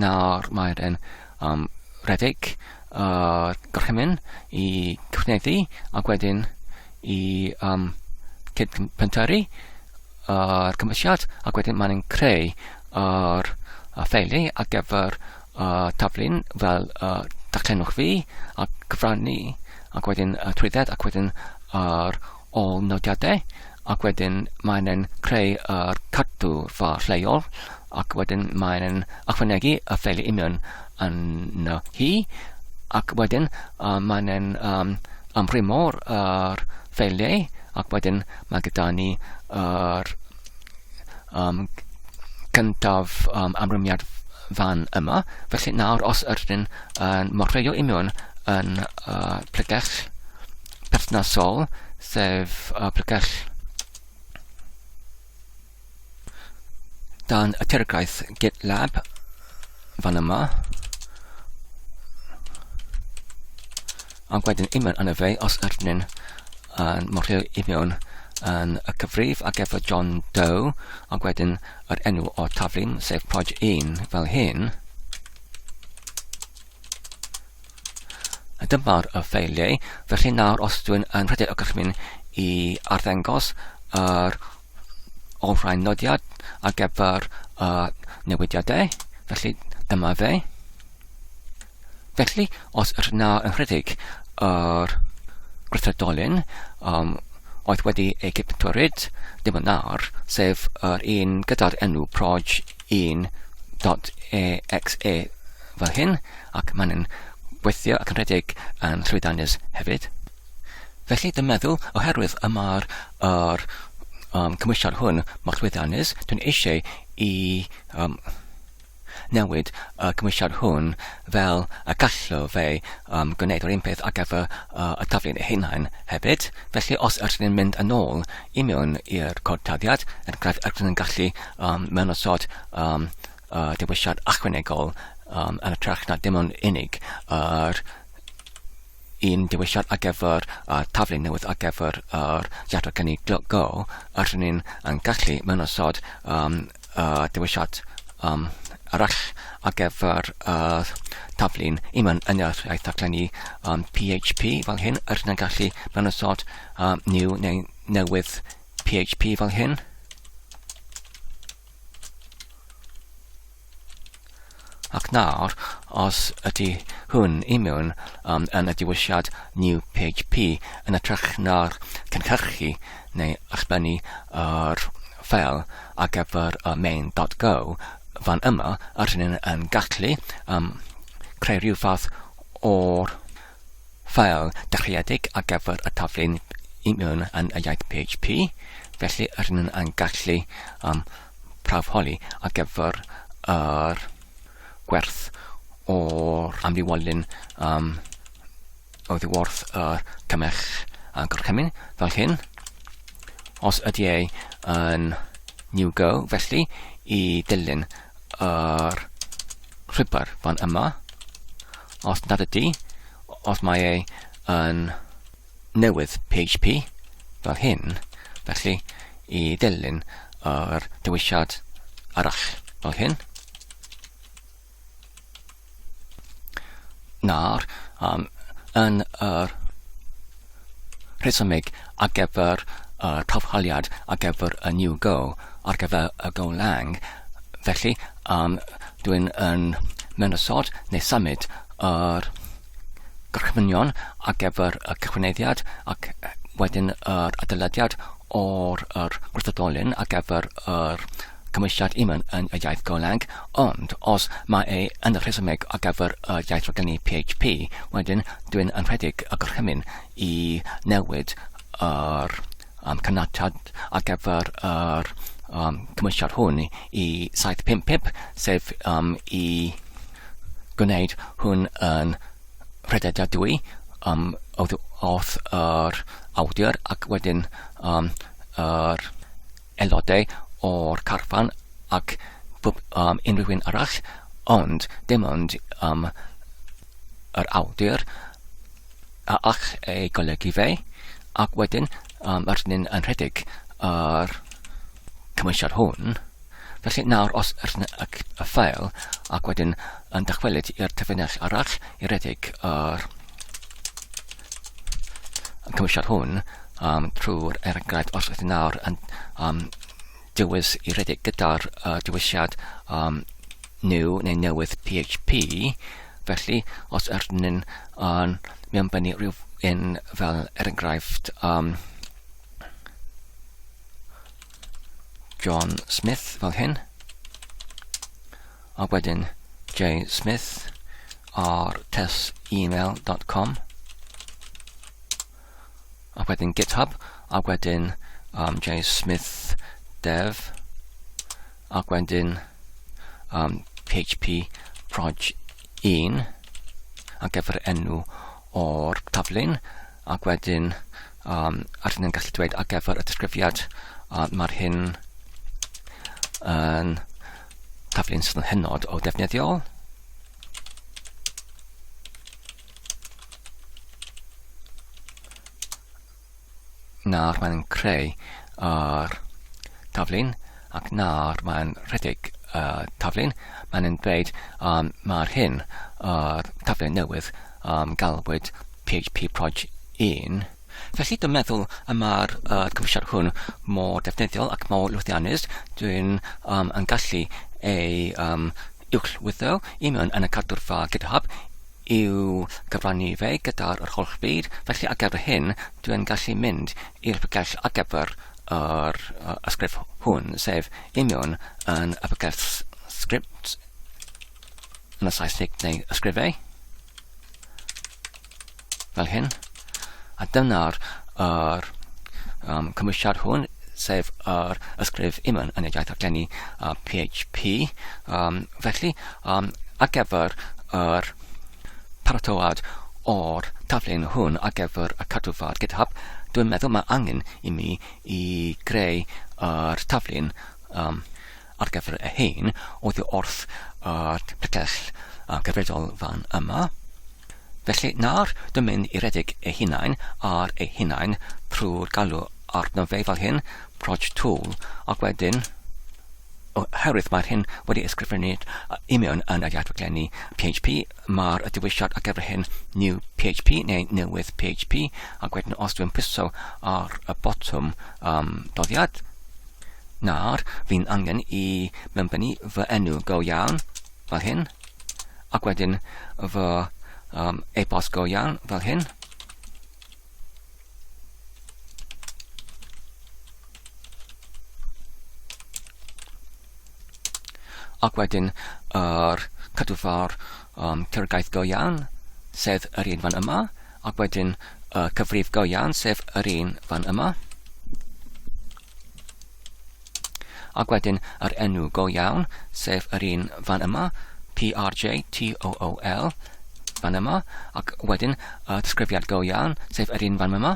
Nawr mae'r yn um, rhedeg uh, gorchymyn i cyfneddu ac wedyn i um, cyd-pentyrru yr cymwysiad ac wedyn mae'n creu yr ffeiliau ar gyfer y taflun fel y darllenwch fi a cyfrannu ac wedyn y trwydded ac wedyn yr ôl nodiadau ac wedyn mae'n yn creu yr cadw ffa lleol ac wedyn mae'n yn ychwanegu y ffeiliau union yn hi ac wedyn uh, mae'n yn um, ymrwymo'r yr ffeiliau ac wedyn mae gyda ni yr um, cyntaf um, amrymiad fan yma. Felly nawr os ydyn yn morfeio i mewn yn uh, pregell perthnasol, sef uh, pregell dan y tirgaeth GitLab fan yma. Ac wedyn i mewn yna fe, os ydyn ni'n yn morlio i mewn yn y cyfrif ar gyfer John Doe, ac wedyn yr enw o'r taflun, sef Proj 1, fel hyn. A dyma'r y ffeiliau, felly nawr os dwi'n yn rhedeg y gorchymyn i arddangos yr olrhain nodiad ar gyfer y newidiadau, felly dyma fe. Felly, os ydych nawr yn rhedeg yr gweithredolyn um, oedd wedi ei giptoryd, dim ond nawr, sef yr un gyda'r enw proj 1.exe fel hyn, ac mae'n gweithio ac yn rhedeg yn llwyddiannus hefyd. Felly, dwi'n meddwl, oherwydd y mae'r yr, um, cymwysiad hwn mor llwyddiannus, dwi'n eisiau i um, newid y cymwysiad hwn fel y gallo fe um, gwneud yr un peth ar gyfer uh, y taflu'n ei hunain hefyd. Felly os ydyn ni'n mynd yn ôl i mewn i'r cod taddiad, er enghraifft ydyn ni'n gallu um, mewnosod um, uh, dewisiad ychwanegol um, yn ytrach na dim ond unig yr un dewisiad ar gyfer y taflu newydd ar gyfer yr iadro cynnig go, rydyn ni'n yn gallu mewnosod um, y dewisiad um, arall ar gyfer y taflu'n union yn yr iaith taflenni um, PHP fel hyn, rydyn ni'n gallu mewnosod um, new neu newydd PHP fel hyn. Ac nawr, os ydy hwn i mewn um, yn y diwysiad New PHP yn ytrach na'r cynhyrchu neu allbennu yr ffeil ar gyfer y main.go fan yma, rydyn ni'n yn gallu um, creu rhyw fath o'r ffeil dechreuedig ar gyfer y taflu'n i mewn yn y iaith PHP, felly rydyn ni'n yn gallu um, prawfholi ar gyfer yr gwerth o'r amrywiolyn um, oddi wrth yr cymell a gorchymyn fel hyn. Os ydy ei yn new go, felly i dilyn yr rhibr fan yma. Os nad ydy, os mae e yn newydd PHP fel hyn, felly i ddilyn yr dewisiad arall fel hyn. Nawr, um, yn yr rhesymeg ar gyfer y cyfhaliad ar gyfer y New Go, ar gyfer y Golang, felly um, dwi'n yn mewnysod neu symud yr gorchmynion ar gyfer y cychwyneddiad ac wedyn yr adeiladiad o'r yr gwrthodolyn ar gyfer yr cymwysiad iman yn y iaith Golang, ond os mae e yn y rhesymeg ar gyfer y iaith raglenni PHP, wedyn dwi'n yn rhedeg y gorchymyn i newid yr um, caniatâd ar gyfer yr um, cymwysiad hwn i 755, sef um, i gwneud hwn yn rhededadwy um, oedd wrth yr awdur ac wedyn um, yr aelodau o'r carfan ac pob, um, unrhyw un arall, ond dim ond um, yr awdur a all ei golygu fe, ac wedyn um, rydyn ni'n yn rhedeg yr cymwysiad hwn. Felly nawr os ydyn y, y ffael ac wedyn yn dychwelyd i'r tyfynell arall i redeg yr cymwysiad hwn um, trwy'r er enghraifft os ydyn nawr yn um, dewis i redeg gyda'r uh, dewisiad um, new neu newydd PHP, felly os ydyn ni'n um, mewnbynnu rhyw un fel er enghraifft um, John Smith fel hyn. A wedyn J Smith ar testemail.com a wedyn GitHub a wedyn um, J Smith dev ac wedyn um, PHP proj 1 ar gyfer enw o'r taflun ac wedyn um, a rydyn ni'n gallu dweud ar gyfer y disgrifiad uh, mae'r hyn yn taflu'n sydd yn hynod o defnyddiol. Nawr mae'n creu yr taflun ac nawr mae'n rhedeg y taflun. Mae'n dweud um, mae'r hyn yr taflun newydd um, galwyd PHP Proj 1. Felly dwi'n meddwl y mae'r uh, cymwysiad hwn mor defnyddiol ac mor lwyddiannus. Dwi'n um, yn gallu ei um, uwchlwytho i mewn yn y cadwrfa GitHub i'w gyfrannu fe gyda'r yr holl byd, felly ar gyfer hyn dwi'n gallu mynd i'r pregell ar gyfer yr uh, ysgrif hwn, sef union yn y pregell sgript yn y Saesneg neu ysgrifau, fel hyn. A dyna'r yr, um, cymwysiad hwn, sef yr ysgrif imon yn y iaith raglenni uh, PHP. Um, felly, um, ar gyfer yr paratoad o'r taflen hwn ar gyfer y cadwfad GitHub, dwi'n meddwl mae angen i mi i greu yr taflen um, ar gyfer y hyn oddi wrth yr pregell uh, gyfredol fan yma. Felly nawr dwi'n mynd i redeg eu hunain ar eu hunain trwy'r galw arno fe fel hyn, proj tool, ac wedyn oherwydd mae'r hyn wedi ysgrifennu i mewn yn y iaith raglenni PHP, mae'r dewisiad ar gyfer hyn new PHP neu newydd PHP, ac wedyn os dwi'n pwyso ar y botwm um, doddiad, nawr fi'n angen i mewnbynnu fy enw go iawn fel hyn, ac wedyn fy um, e-bost go iawn fel hyn. Ac wedyn yr cadwfar um, cyrgaeth go iawn, sef yr un fan yma, ac wedyn y cyfrif go iawn, sef yr un fan yma. Ac wedyn yr enw go iawn, sef yr un fan yma, P-R-J-T-O-O-L, fan yma, ac wedyn y disgrifiad go iawn, sef yr un fan yma.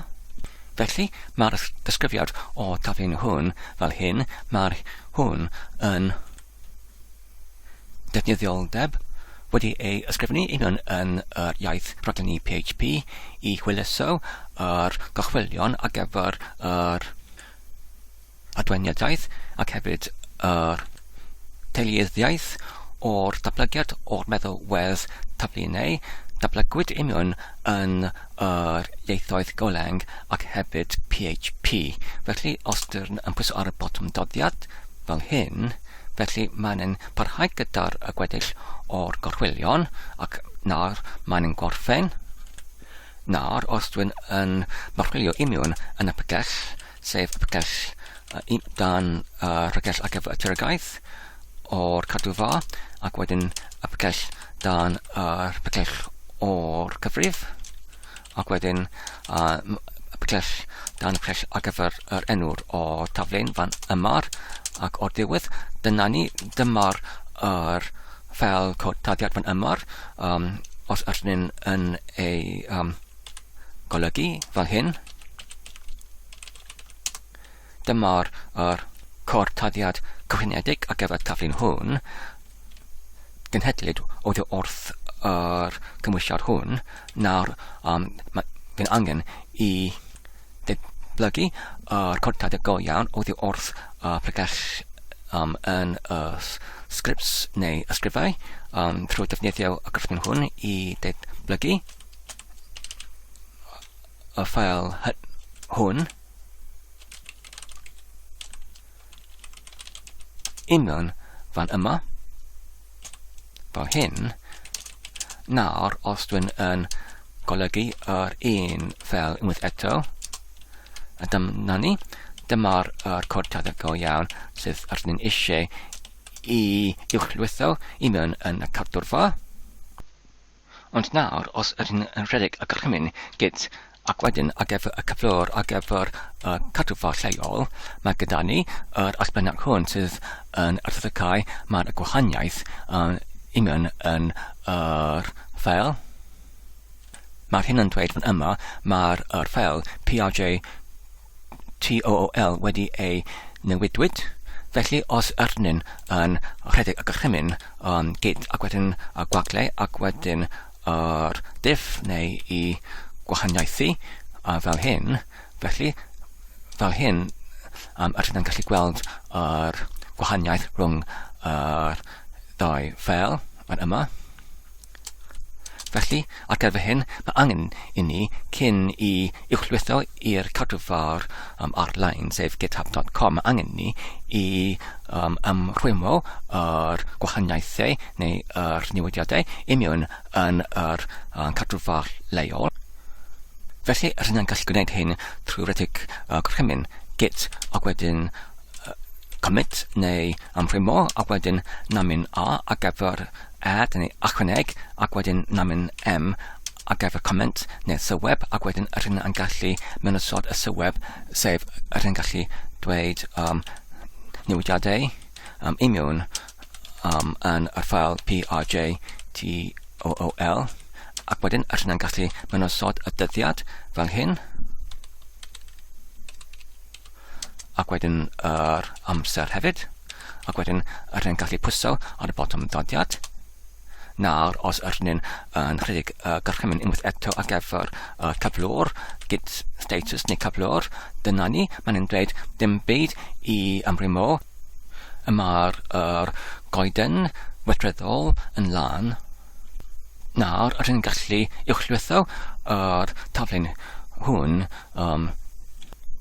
Felly, mae'r disgrifiad o taflen hwn fel hyn, mae'r hwn yn defnyddioldeb wedi ei ysgrifennu i mewn yn yr iaith rhaglenni PHP i hwyluso yr gorchwylion ar gyfer yr adweniadaeth ac hefyd yr teuluyddiaeth o'r datblygiad o'r meddalwedd taflu neu datblygwyd i mewn yn yr ieithoedd Golang ac hefyd PHP. Felly, os dyn yn pwyso ar y botwm doddiad fel hyn, felly mae'n yn parhau gyda'r gweddill o'r gorchwylion ac nawr mae'n yn gorffen. Nawr, os dwi'n yn marchwilio i mewn yn y pregell, sef y pregell dan y rhagell ar gyfer y tiriogaeth o'r cadwfa, ac wedyn y pregell dan yr pregell o'r cyfrif, ac wedyn y pregell dan y pregell ar gyfer yr enw'r o'r taflen fan yma, ac o'r diwedd, dyna ni, dyma'r yr ffeil cod taddiad fan yma, um, os ydyn ni'n yn ei um, golygu fel hyn. Dyma'r yr cod taddiad cyhunedig ar gyfer taflu'n hwn. Genhedlid oddi wrth yr cymwysiad hwn. Nawr, um, mae fi'n angen i ddatblygu yr cod taddiad go iawn oddi wrth y pregell um, yn y sgripts neu ysgrifau um, trwy defnyddio y gorchymyn hwn i datblygu y ffael hwn union fan yma fel hyn nawr os dwi'n yn golygu yr un ffeil unwaith eto a dyma ni dyma'r yr cod tadau go iawn sydd ar ni'n eisiau i uwchlwytho i mewn yn y cadwrfa. Ond nawr, os ydyn yn rhedeg y gorchymyn git ac wedyn ar gyfer y cyflwr ar gyfer y cadwfa lleol, mae gyda ni yr allbynnag hwn sydd yn erthygau, mae'r gwahaniaeth yn union yn yr ffeil. Mae'r hyn yn dweud fan yma, mae'r yr ffeil PRJ TOOL wedi ei newidwyd. Felly, os ydyn yn rhedeg y gorchymyn um, git ac wedyn y gwagle ac wedyn yr diff neu i gwahaniaethu a fel hyn, felly fel hyn um, ydyn yn gallu gweld yr gwahaniaeth rhwng yr ddau ffeil fan yma. Felly, ar gyfer hyn, mae angen i ni cyn i uwchlwytho i'r cadwfar um, ar-lein, sef github.com, mae angen ni i um, ymrwymo yr gwahaniaethau neu yr newidiadau i mewn yn yr um, cadwfar leol. Felly, rydyn ni'n gallu gwneud hyn trwy redeg gorchymyn git ac wedyn commit neu ymrwymo ac wedyn namyn A ar gyfer add neu ychwaneg ac wedyn namyn M ar gyfer comment neu sylweb ac wedyn rydyn yn gallu mewnosod y sylweb sef rydyn yn gallu dweud um, newidiadau um, i mewn um, yn y ffael PRJTOOL ac wedyn rydyn yn gallu mewnosod y dyddiad fel hyn ac wedyn yr amser hefyd, ac wedyn yr hyn gallu pwyso ar y botwm dodiad. Nawr, os yr hyn yn rhedeg y gorchymyn unwaith eto ar gyfer y cyflwr, git status neu cyflwr, dyna ni, mae'n yn dweud dim byd i ymrwymo. Y mae'r yr goeden weithredol yn lân. Nawr, yr hyn gallu uwchlwytho yr taflen hwn um,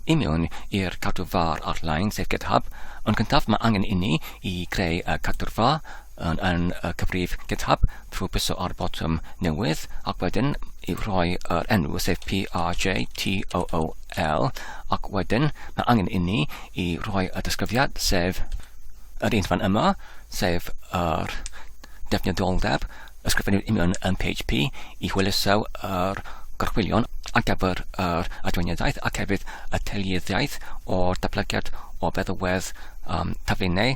i mewn i'r cadwfar ar-lein, sef GitHub. Yn gyntaf, mae angen inni i greu y cadwrfa yn, yn y cyfrif GitHub trwy bwyso ar y botwm newydd ac wedyn i rhoi yr enw, sef P-R-J-T-O-O-L, ac wedyn mae angen inni i rhoi y disgrifiad, sef yr un fan yma, sef yr defnyddioldeb ysgrifennu union yn PHP i hwyluso yr gorchwylion ar gyfer yr adweiniadaeth ac hefyd y teuluyddiaeth o'r datblygiad o feddalwedd um, taflunau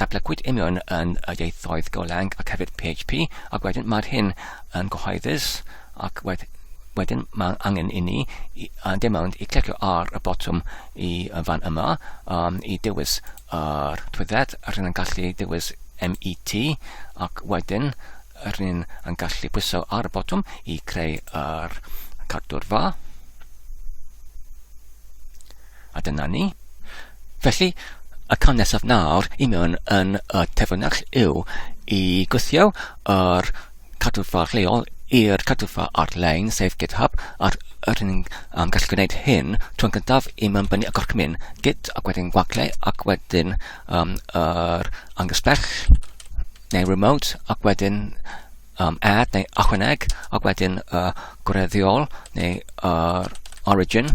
datblygwyd union yn y ieithoedd Golang ac hefyd PHP ac wedyn mae'r hyn yn gyhoeddus ac wed, wedyn mae angen i ni i, dim ond i clicio ar y botwm i y fan yma um, i dewis yr trwydded a rydyn yn gallu dewis MET, ac wedyn rydyn ni'n yn gallu pwyso ar y botwm i creu yr cadwrfa. A dyna ni. Felly, y cam nesaf nawr i mewn yn y terfynell yw i gwthio yr cadwrfa lleol i'r cadwrfa ar-lein, sef GitHub, a'r rydyn ni'n um, gallu gwneud hyn tro'n gyntaf i mewnbynnu y gorchymyn git ac wedyn gwagle ac wedyn um, yr angysbell neu remote ac wedyn um, add neu ychwaneg ac wedyn y uh, gwreiddiol neu yr uh, origin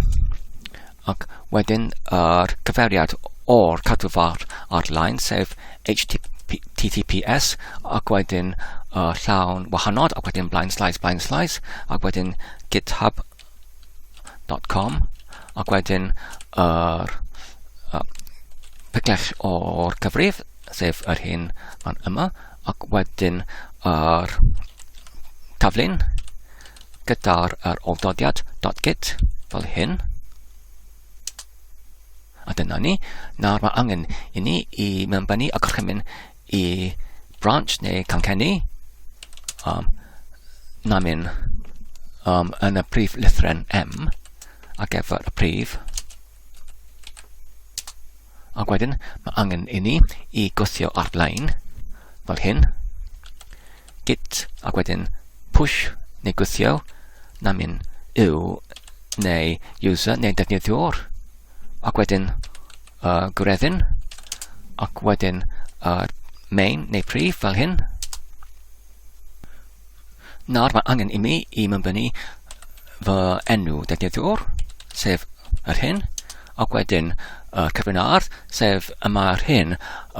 ac wedyn yr cyfeiriad o'r cadwfar ar-lein sef HTTPS ac wedyn uh, llawn wahanol ac wedyn blaen slaes blaen slaes ac wedyn github.com ac wedyn yr uh, picell o'r cyfrif sef yr hyn fan yma ac wedyn yr taflun gyda'r yr oldodiad .git fel hyn. A dyna ni. Nawr mae angen i ni i mewnbynnu y gorchymyn i branch neu cancenni um, namyn um, yn y prif lythren M ar gyfer y prif. Ac wedyn mae angen i ni i gwthio ar-lein fel hyn. Git ac wedyn push neu gwthio namyn yw neu user neu defnyddiwr ac wedyn uh, gwreddyn ac wedyn uh, main neu prif fel hyn. Nawr mae angen i mi i mewnbynnu fy enw defnyddiwr, sef yr hyn, ac wedyn y cyfrin ar, sef y mae'r hyn,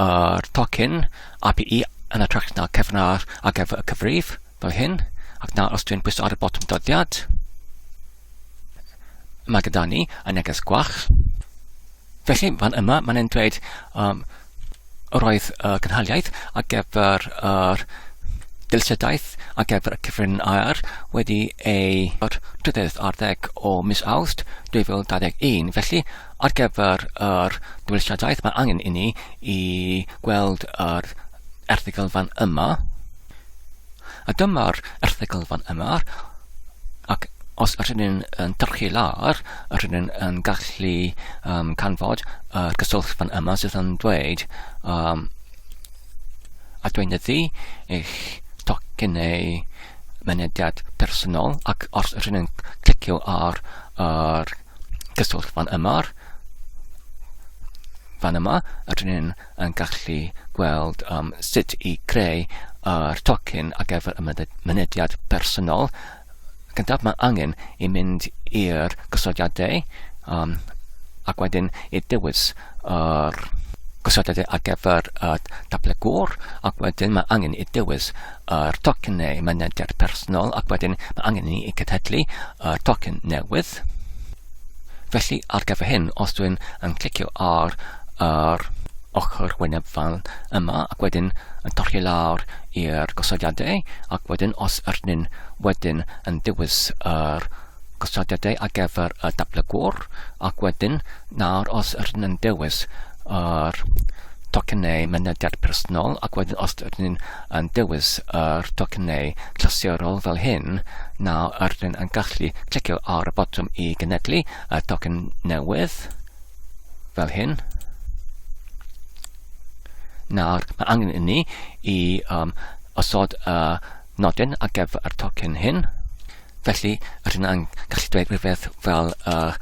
yr tocyn API yn hytrach na cyfrin ar ar gyfer y cyfrif, fel hyn, ac nawr os dwi'n pwyso ar y botwm dyddiad, mae gyda ni y neges gwach. Felly, fan yma, mae'n e'n dweud um, roedd y cynhaliaeth ar gyfer yr dylsiadaeth ar gyfer y cyfrin aer wedi ei trydydd ar ddeg o mis Awst 2021. Felly, ar gyfer yr dylsiadaeth, mae angen i ni i gweld yr erthygl fan yma. A dyma'r erthygl fan yma, ac os ydyn ni'n yn tyrchu lawr, ydyn ni'n yn gallu um, canfod yr cyswllt fan yma sydd yn dweud um, a dweinyddu eich tocyn neu mynediad personol ac os ydyn ni'n clicio ar yr cyswllt fan yma, fan yma, ydyn ni'n yn gallu gweld um, sut i creu yr tocyn ar gyfer y mynediad personol. Gyntaf, mae angen i mynd i'r gosodiadau um, ac wedyn i dewis yr gosodiadau ar gyfer y datblygwr ac wedyn mae angen i dewis yr tocyn neu mynediad personol ac wedyn mae angen i ni cytedlu y tocyn newydd. Felly ar gyfer hyn, os dwi'n yn clicio ar yr ochr wyneb fan yma ac wedyn yn torri lawr i'r gosodiadau ac wedyn os ydyn ni'n wedyn yn dewis yr gosodiadau ar gyfer y datblygwr ac wedyn nawr os ydyn yn dewis yr tocynnau mynediad personol ac wedyn os ydyn ni'n yn dewis yr tocynnau clasurol fel hyn, nawr ydyn yn gallu clicio ar y botwm i genedlu y tocyn newydd fel hyn. Nawr mae angen i ni i um, osod y nodyn ar gyfer y tocyn hyn. Felly, rydyn ni'n gallu dweud rhywbeth fel yr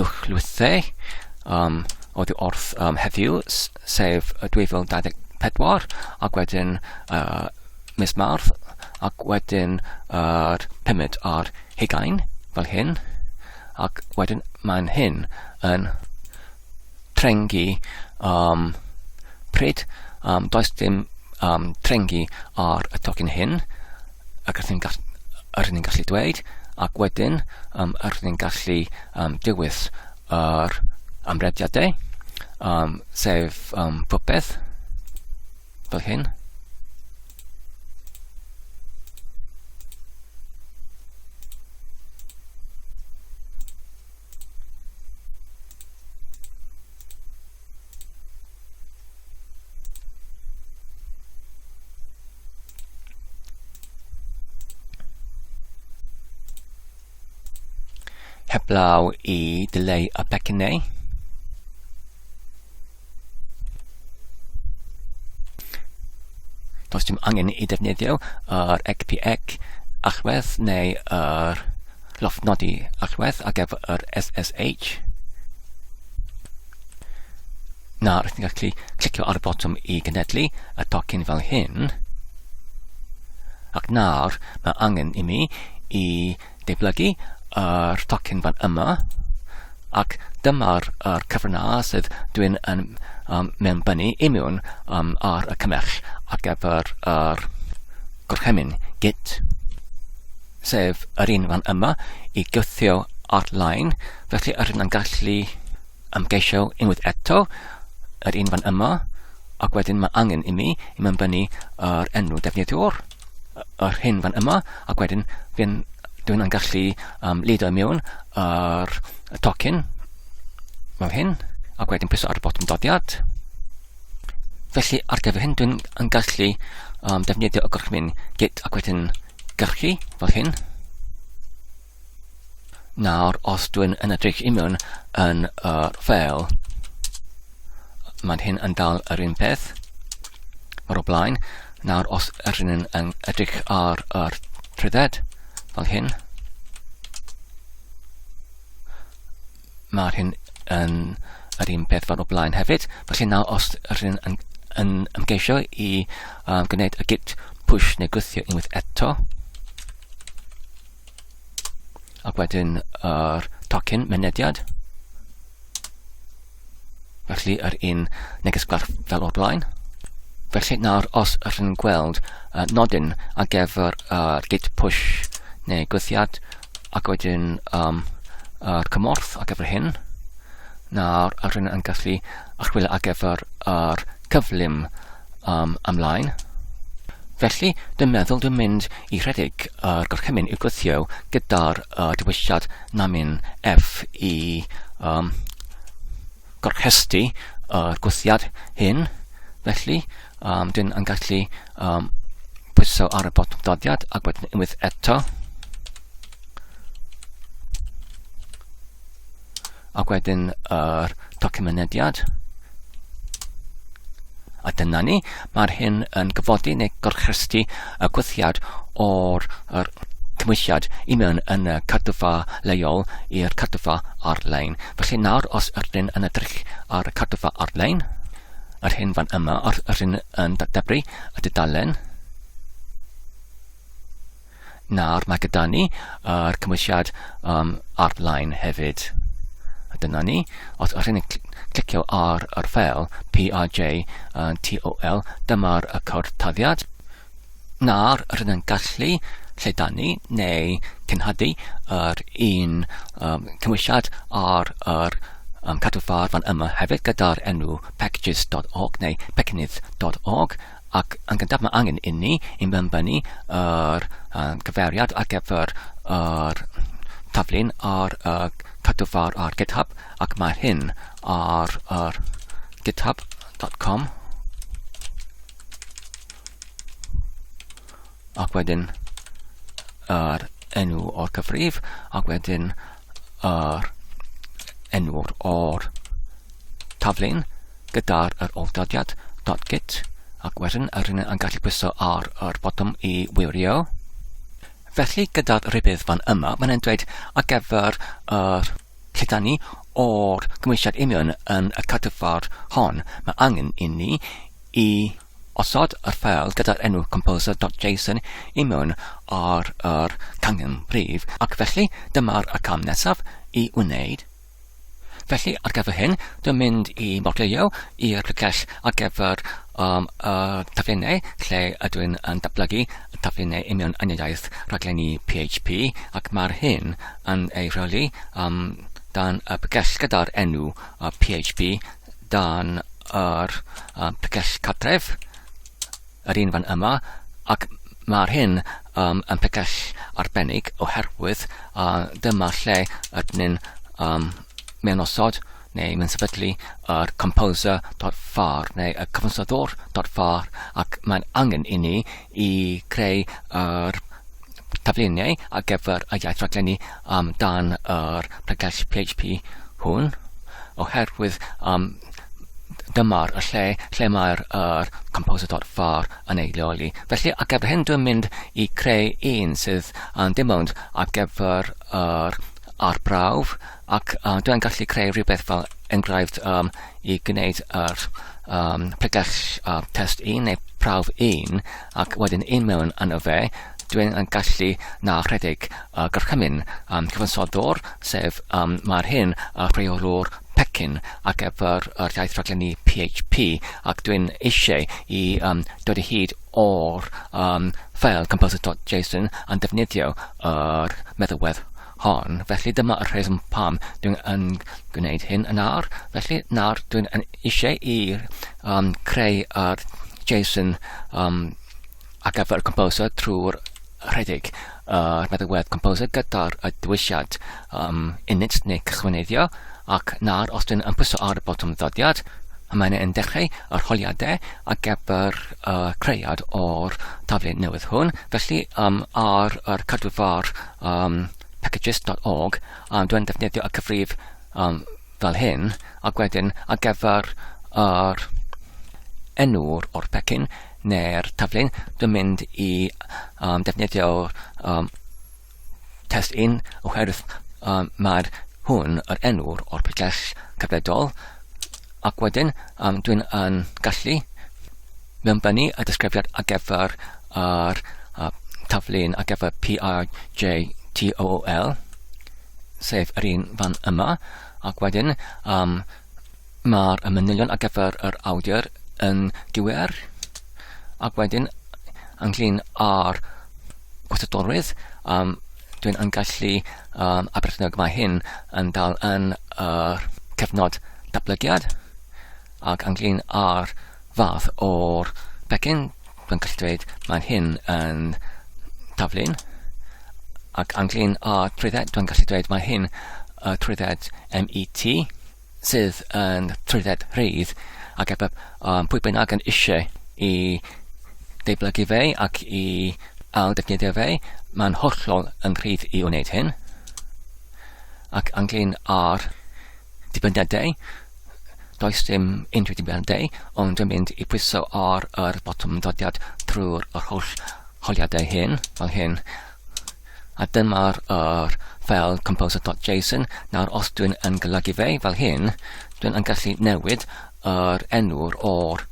uwchlwythau um, oddi wrth um, heddiw, sef 2024, ac wedyn uh, mis Mawrth, ac wedyn yr uh, pumed ar hugain, fel hyn, ac wedyn mae'n hyn yn trengi um, pryd um, does dim um, trengi ar y tocyn hyn, ac rydyn ni'n gall, rydyn ni'n gallu dweud, ac wedyn um, rydyn ni'n gallu um, dewis yr amrediadau, um, sef um, popeth, fel hyn. Heblaw i dileu y pecynnau. Does dim angen i defnyddio yr XPX allwedd neu yr llofnodi allwedd ar gyfer yr SSH. Nawr, rydyn ni'n gallu clicio ar y botwm i genedlu y tocyn fel hyn. Ac nawr, mae angen i mi i deblygu yr tocyn fan yma. Ac dyma'r yr cyfrannau sydd dwi'n yn um, mewnbynnu i mewn um, ar y cymell ar gyfer yr gorchymyn git, sef yr un fan yma i gythio ar-lein, felly yr hyn yn gallu ymgeisio unwaith eto, yr un fan yma, ac wedyn mae angen i mi i mewnbynnu yr enw defnyddiwr, yr hyn fan yma, ac wedyn fi'n, dwi'n yn gallu um, lido i mewn yr tocyn fel hyn, ac wedyn pwyso ar y botwm dodiad. Felly ar gyfer hyn dwi'n yn gallu um, defnyddio y gorchymyn git ac wedyn gyrchu fel hyn. Nawr, os dwi'n yn edrych i mewn yn yr ffeil, mae'n hyn yn dal yr un peth o'r o blaen. Nawr, os ydyn yn, yn edrych ar yr trwydded, fel hyn, mae'r hyn yn yr un peth fel o blaen hefyd. Felly nawr, os ydyn yn, yn ymgeisio i um, gwneud y git push neu gwthio unwaith eto, Ac wedyn yr tocyn mynediad. Felly yr un neges gwerth fel o'r blaen. Felly nawr os ydych chi'n gweld uh, nodyn ar gyfer yr uh, git push neu gwthiad ac wedyn um, yr cymorth ar gyfer hyn, nawr ydych chi'n yn gallu archwilio ar gyfer yr cyflym um, ymlaen. Felly, dwi'n meddwl dwi'n mynd i rhedeg yr gorchymyn i'w gwthio gyda'r uh, dewisiad namyn F i um, gorchesti yr gwthiad hyn. Felly, um, dwi'n yn gallu um, pwyso ar y botwm doddiad ac wedyn unwaith eto. Ac wedyn yr tocyn mynediad. A dyna ni, mae'r hyn yn gyfodi neu gorchrystu y gwthiad o'r yr cymwysiad i mewn yn y cadwfa leol i'r cadwfa ar-lein. Felly nawr, os ydyn yn edrych ar y cadwfa ar-lein, yr hyn fan yma, yr hyn yn datdebru y dudalen, Nawr mae gyda ni yr cymwysiad um, ar-lein hefyd. A dyna ni. Os ydych chi'n clicio ar yr ffeil PRJ uh, TOL, dyma'r y cod taddiad. Nawr rydyn yn gallu lledaenu neu cenhadu yr un um, cymwysiad ar yr um, cadw far fan yma hefyd gyda'r enw packages.org neu pecynnydd.org Ac yn gyntaf mae angen inni i mewnbynnu yr uh, cyfeiriad ar gyfer yr taflun ar y cadwfar ar GitHub ac mae hyn ar yr github.com ac wedyn yr enw o'r cyfrif ac wedyn yr enw o'r taflen gyda'r yr oldodiad .git ac wedyn yr un yn gallu pwyso ar yr botwm i wirio. Felly gyda'r rhybudd fan yma, mae'n dweud ar gyfer yr lledaenu o'r gymwysiad union yn y cadwfar hon, mae angen i ni i osod yr ffeil gyda'r enw composer.json i mewn ar yr cangen brif, ac felly dyma'r y cam nesaf i wneud. Felly, ar gyfer hyn, dwi'n mynd i modelio i'r pregell ar gyfer um, y taflennau lle ydw i'n yn datblygu y taflennau i mewn yn iaith rhaglenni PHP, ac mae'r hyn yn ei rheoli um, dan y pregell gyda'r enw uh, PHP dan yr uh, pregell cartref, yr un fan yma, ac mae'r hyn um, yn pregell arbennig oherwydd uh, dyma lle ydyn ni'n um, mewn osod neu mewn sefydlu yr composer.far neu y cyfansoddwr.far ac mae'n angen i ni i creu yr tafluniau ar gyfer y iaith raglenni um, dan yr pregell PHP hwn, oherwydd um, dyma'r y lle lle mae'r yr composer.far yn ei leoli. Felly ar gyfer hyn dwi'n mynd i creu un sydd yn dim ond ar gyfer yr arbrawf ac uh, dwi'n gallu creu rhywbeth fel enghraifft um, i gwneud yr um, pregell uh, test 1 neu prawf 1 ac wedyn un mewn yno fe dwi'n yn gallu na rhedeg uh, gorchymyn um, cyfansoddwr sef um, mae'r hyn y rheolwr pecyn ar gyfer yr iaith rhaglenni PHP ac dwi'n eisiau i um, dod o hyd o'r um, ffeil composer.json yn defnyddio yr meddalwedd hon. Felly dyma y rheswm pam dwi'n yn gwneud hyn yn awr. Felly nawr dwi'n yn eisiau i um, creu yr JSON um, ar gyfer y composer trwy'r rhedeg yr meddalwedd composer gyda'r y dewisiad um, init neu cychwynneiddio ac nawr os dwi'n yn pwyso ar y botwm ddodiad mae'n yn dechrau yr holiadau ar gyfer y creuad o'r taflu newydd hwn. Felly um, ar yr cadwfar um, packages.org um, dwi'n defnyddio y cyfrif um, fel hyn ac wedyn ar gyfer yr enw'r o'r pecyn neu'r taflen dwi'n mynd i um, defnyddio um, test 1 oherwydd um, mae'r hwn yr enw'r o'r pregell cyfredol ac wedyn um, dwi'n yn gallu mewnbynnu y disgrifiad ar gyfer yr uh, taflen ar gyfer PRJTOOL sef yr un fan yma ac wedyn um, mae'r manylion ar gyfer yr awdur yn gywir ac wedyn ynglyn â'r gweithredolrwydd um, dwi'n yn gallu um, a beth bynnag mae hyn yn dal yn yr cyfnod datblygiad ac ynglyn â'r fath o'r pecyn dwi'n gallu dweud mae hyn yn taflun ac ynglyn â trwydded dwi'n gallu dweud mae hyn y trwydded MET sydd yn trwydded rhydd ac efo um, pwy bynnag yn eisiau i deiblygu fe ac i ail defnyddio fe, mae'n hollol yn rhydd i wneud hyn. Ac ynglyn â'r dibyniadau, does dim unrhyw dibyniadau, ond dwi'n mynd i pwyso ar yr botwm dodiad trwy'r yr holl holiadau hyn, fel hyn. A dyma'r yr ffeil composer.json. Nawr, os dwi'n yn golygu fe fel hyn, dwi'n yn gallu newid yr enw'r o'r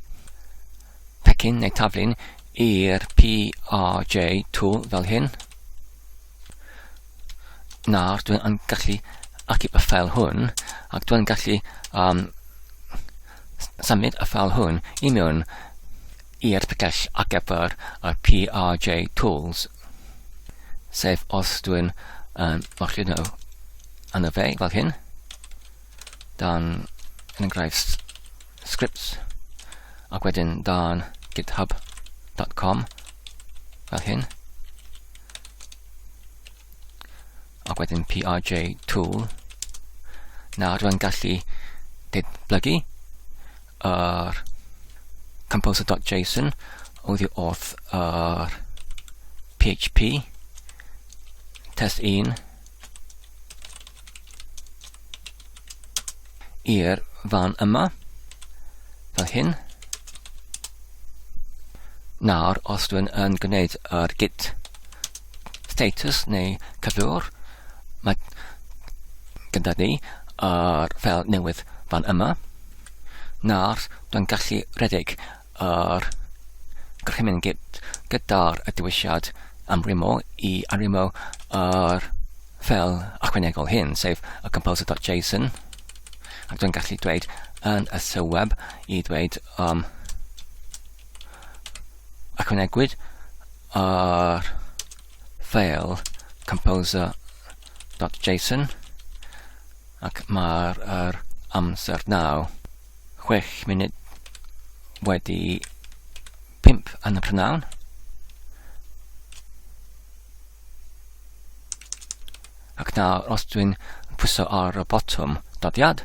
pecyn neu taflun i'r PRJ tool fel hyn. Nawr, dwi'n yn gallu achub y ffeil hwn, ac dwi'n gallu um, symud y ffeil hwn i mewn i'r pregell ar gyfer y PRJ Tools, sef os dwi'n um, marcio nhw yn y fe fel hyn, dan enghraifft scripts, ac wedyn dan github.com fel hyn, ac wedyn PRJ tool. Nawr dwi'n gallu datblygu yr composer.json oddi wrth yr PHP test 1 i'r fan yma fel hyn. Nawr, os dwi'n yn gwneud yr git status neu cyflwr, mae gyda ni yr ffeil newydd fan yma. Nawr, dwi'n gallu rhedeg yr gorchymyn git gyda'r dewisiad amrymo i amrymo yr ffeil ychwanegol hyn, sef y composer.json. Ac dwi'n gallu dweud yn y sylweb i ddweud um, ychwanegwyd yr ffeil composer.json ac mae'r yr amser naw 6 munud wedi 5 yn y prynhawn. Ac nawr os dwi'n pwyso ar y botwm doddiad,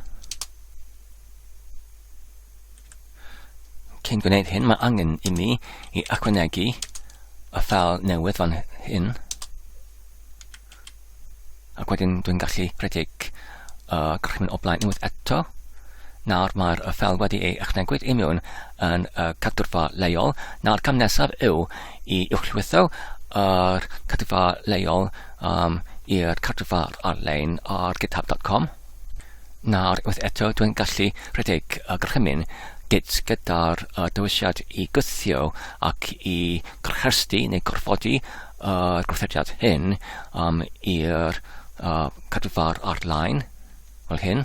Cyn gwneud hyn, mae angen i mi i ychwanegu y ffeil newydd fan hyn. Ac wedyn dwi'n gallu rhedeg y gorchymyn o blaen unwaith eto. Nawr mae'r ffeil wedi ei ychwanegwyd i mewn yn y cadwrfa leol. Nawr cam nesaf yw i uwchlwytho yr cadwrfa leol um, i'r cadwrfa ar-lein ar github.com. Nawr unwaith eto dwi'n gallu rhedeg y gorchymyn git gyda'r uh, dewisiad i gwthio ac i gorchesti neu gorfodi yr gweithrediad hyn um, i'r uh, cadwfar ar-lein fel hyn.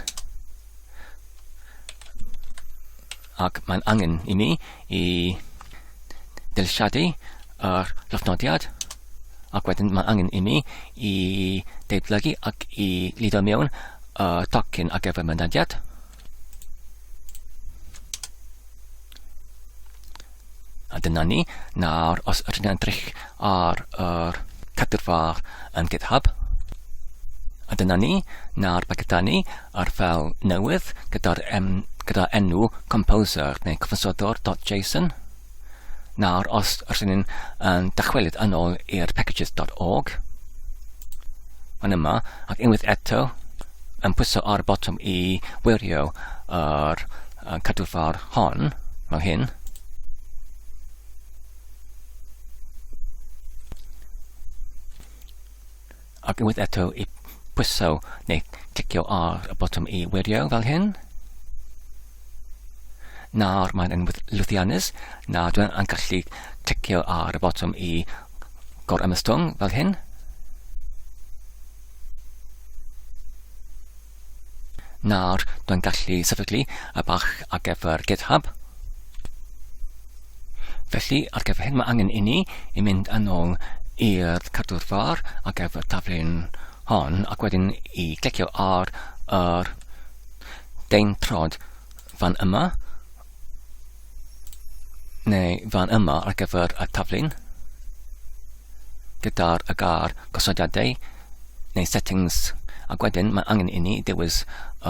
Ac mae'n angen i mi i dilsiadu yr llofnodiad ac wedyn mae angen i mi i deublygu ac i lido mewn y tocyn ar gyfer mynediad. A dyna ni. Nawr, os ydyn ni'n edrych ar yr cadwrfa yn GitHub, a dyna ni. Nawr, mae gyda ni yr ffeil newydd gyda'r gyda enw composer neu cyfansoddwr.json. Nawr, os ydyn ni'n yn dychwelyd yn ôl i'r packages.org, fan yma, ac unwaith eto, yn pwyso ar y botwm i wirio yr cadwfar hon, fel hyn. Ac unwaith eto i pwyso neu clicio ar y botwm i wirio fel hyn. Nawr mae'n yn lwyddiannus. Nawr dwi'n gallu clicio ar y botwm i gorymystwng fel hyn. Nawr dwi'n gallu sefydlu y bach ar gyfer GitHub. Felly, ar gyfer hyn mae angen i ni i mynd yn ôl i'r cadw'r far ar gyfer taflen hon ac wedyn i glicio ar yr deintrod fan yma neu fan yma ar gyfer y taflun gyda'r y gair gosodiadau neu settings ac wedyn mae angen i ni dewis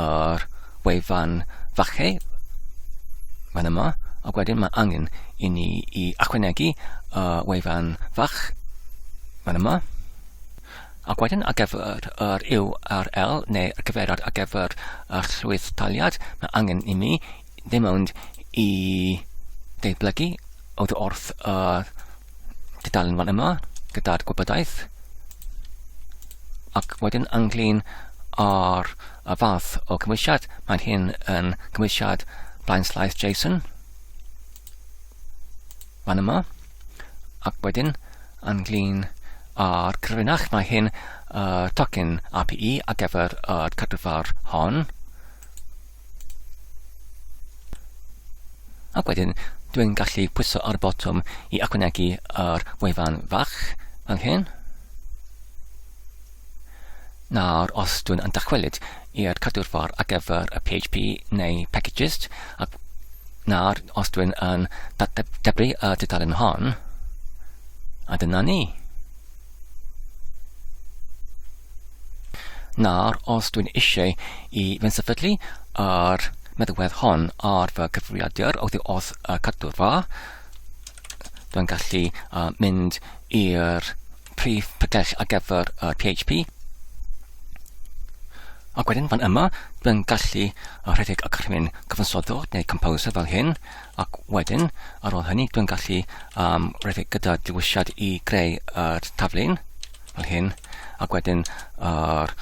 yr wefan fache fan yma ac wedyn mae angen i ni i ychwanegu y wefan fach fan yma ac wedyn ar gyfer yr URL neu y cyfeiriad ar gyfer y llwyth taliad mae angen i mi Dim ond i ddatblygu oddi wrth y tudalen fan yma gyda'r gwybodaeth ac wedyn ynglyn â'r y fath o cymwysiad, mae hyn yn cymwysiad blaenslaes JSON fan yma ac wedyn ynglyn â'r cyfrinach mae hyn y tocyn API ar gyfer y cadwfar hon. Ac wedyn, dwi'n gallu pwyso ar y botwm i ychwanegu yr wefan fach fan hyn. Nawr, os dwi'n yn dychwelyd i'r cadwrfar ar gyfer y PHP neu packages, ac nawr, os dwi'n yn datblygu y dudalen hon, a dyna ni. Nawr, os dwi'n eisiau i fy sefydlu yr meddalwedd hon ar fy cyfrifiadur oddi wrth y cadwrfa, dwi'n gallu uh, mynd i'r prif pregell ar gyfer y PHP. Ac wedyn fan yma, dwi'n gallu rhedeg y gorchymyn cyfansoddwr neu composer fel hyn, ac wedyn, ar ôl hynny, dwi'n gallu um, rhedeg gyda dewisiad i greu yr taflun fel hyn, ac wedyn yr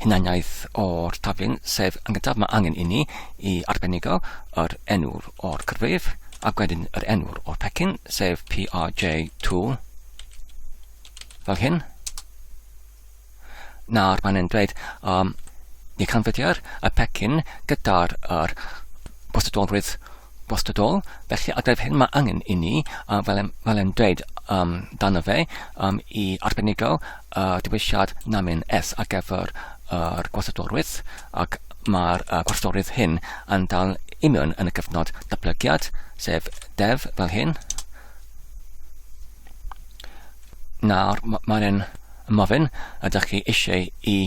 hunaniaeth o'r taflun, sef yn gyntaf mae angen i ni i arbenigo yr enw o'r cyfrif, ac wedyn yr enw o'r pecyn, sef PRJ tool, fel hyn. Nawr mae'n e'n dweud, um, ni canfyddir y pecyn gyda'r yr gwastadolrwydd gwastadol, felly ar gyfer hyn mae angen i ni, uh, fel, fel e'n dweud um, dan y fe, um, i arbenigo y uh, dewisiad namin S ar gyfer yr gwastadolrwydd, ac mae'r uh, gwastadolrwydd hyn yn dal union yn y cyfnod datblygiad, sef dev fel hyn. Nawr, mae'n e'n ymofyn ydych chi eisiau i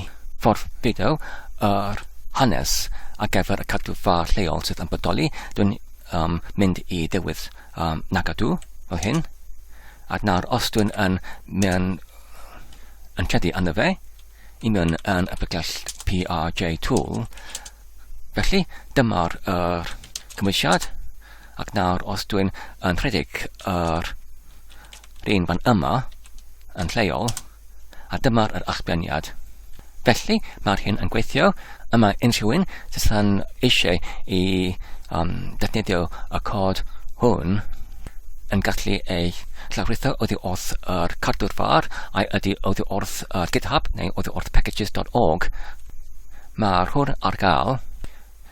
ffordd fideo yr hanes ar gyfer y cadw ffa lleol sydd yn bodoli. Dwi'n um, mynd i dewis um, nagadw fel hyn. Ac nawr, os dwi'n yn, mynd, yn credu ynddo fe, i mewn yn y pregell PRJ tool. Felly, dyma'r yr cymwysiad, ac nawr os dwi'n yn rhedeg yr un fan yma yn lleol, a dyma'r yr allbyniad. Felly, mae'r hyn yn gweithio, a mae unrhyw un sydd yn eisiau i um, defnyddio y cod hwn yn gallu ei llawrlwytho oddi wrth yr cadw'r far, ai ydy oddi wrth yr GitHub neu oddi wrth packages.org. Mae'r hwn ar gael.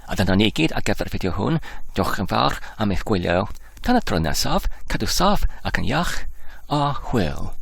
A dyna ni gyd ar gyfer y fideo hwn. Diolch yn fawr am eich gwylio. Tan y tro nesaf, cadw saff ac yn iach, a hwyl.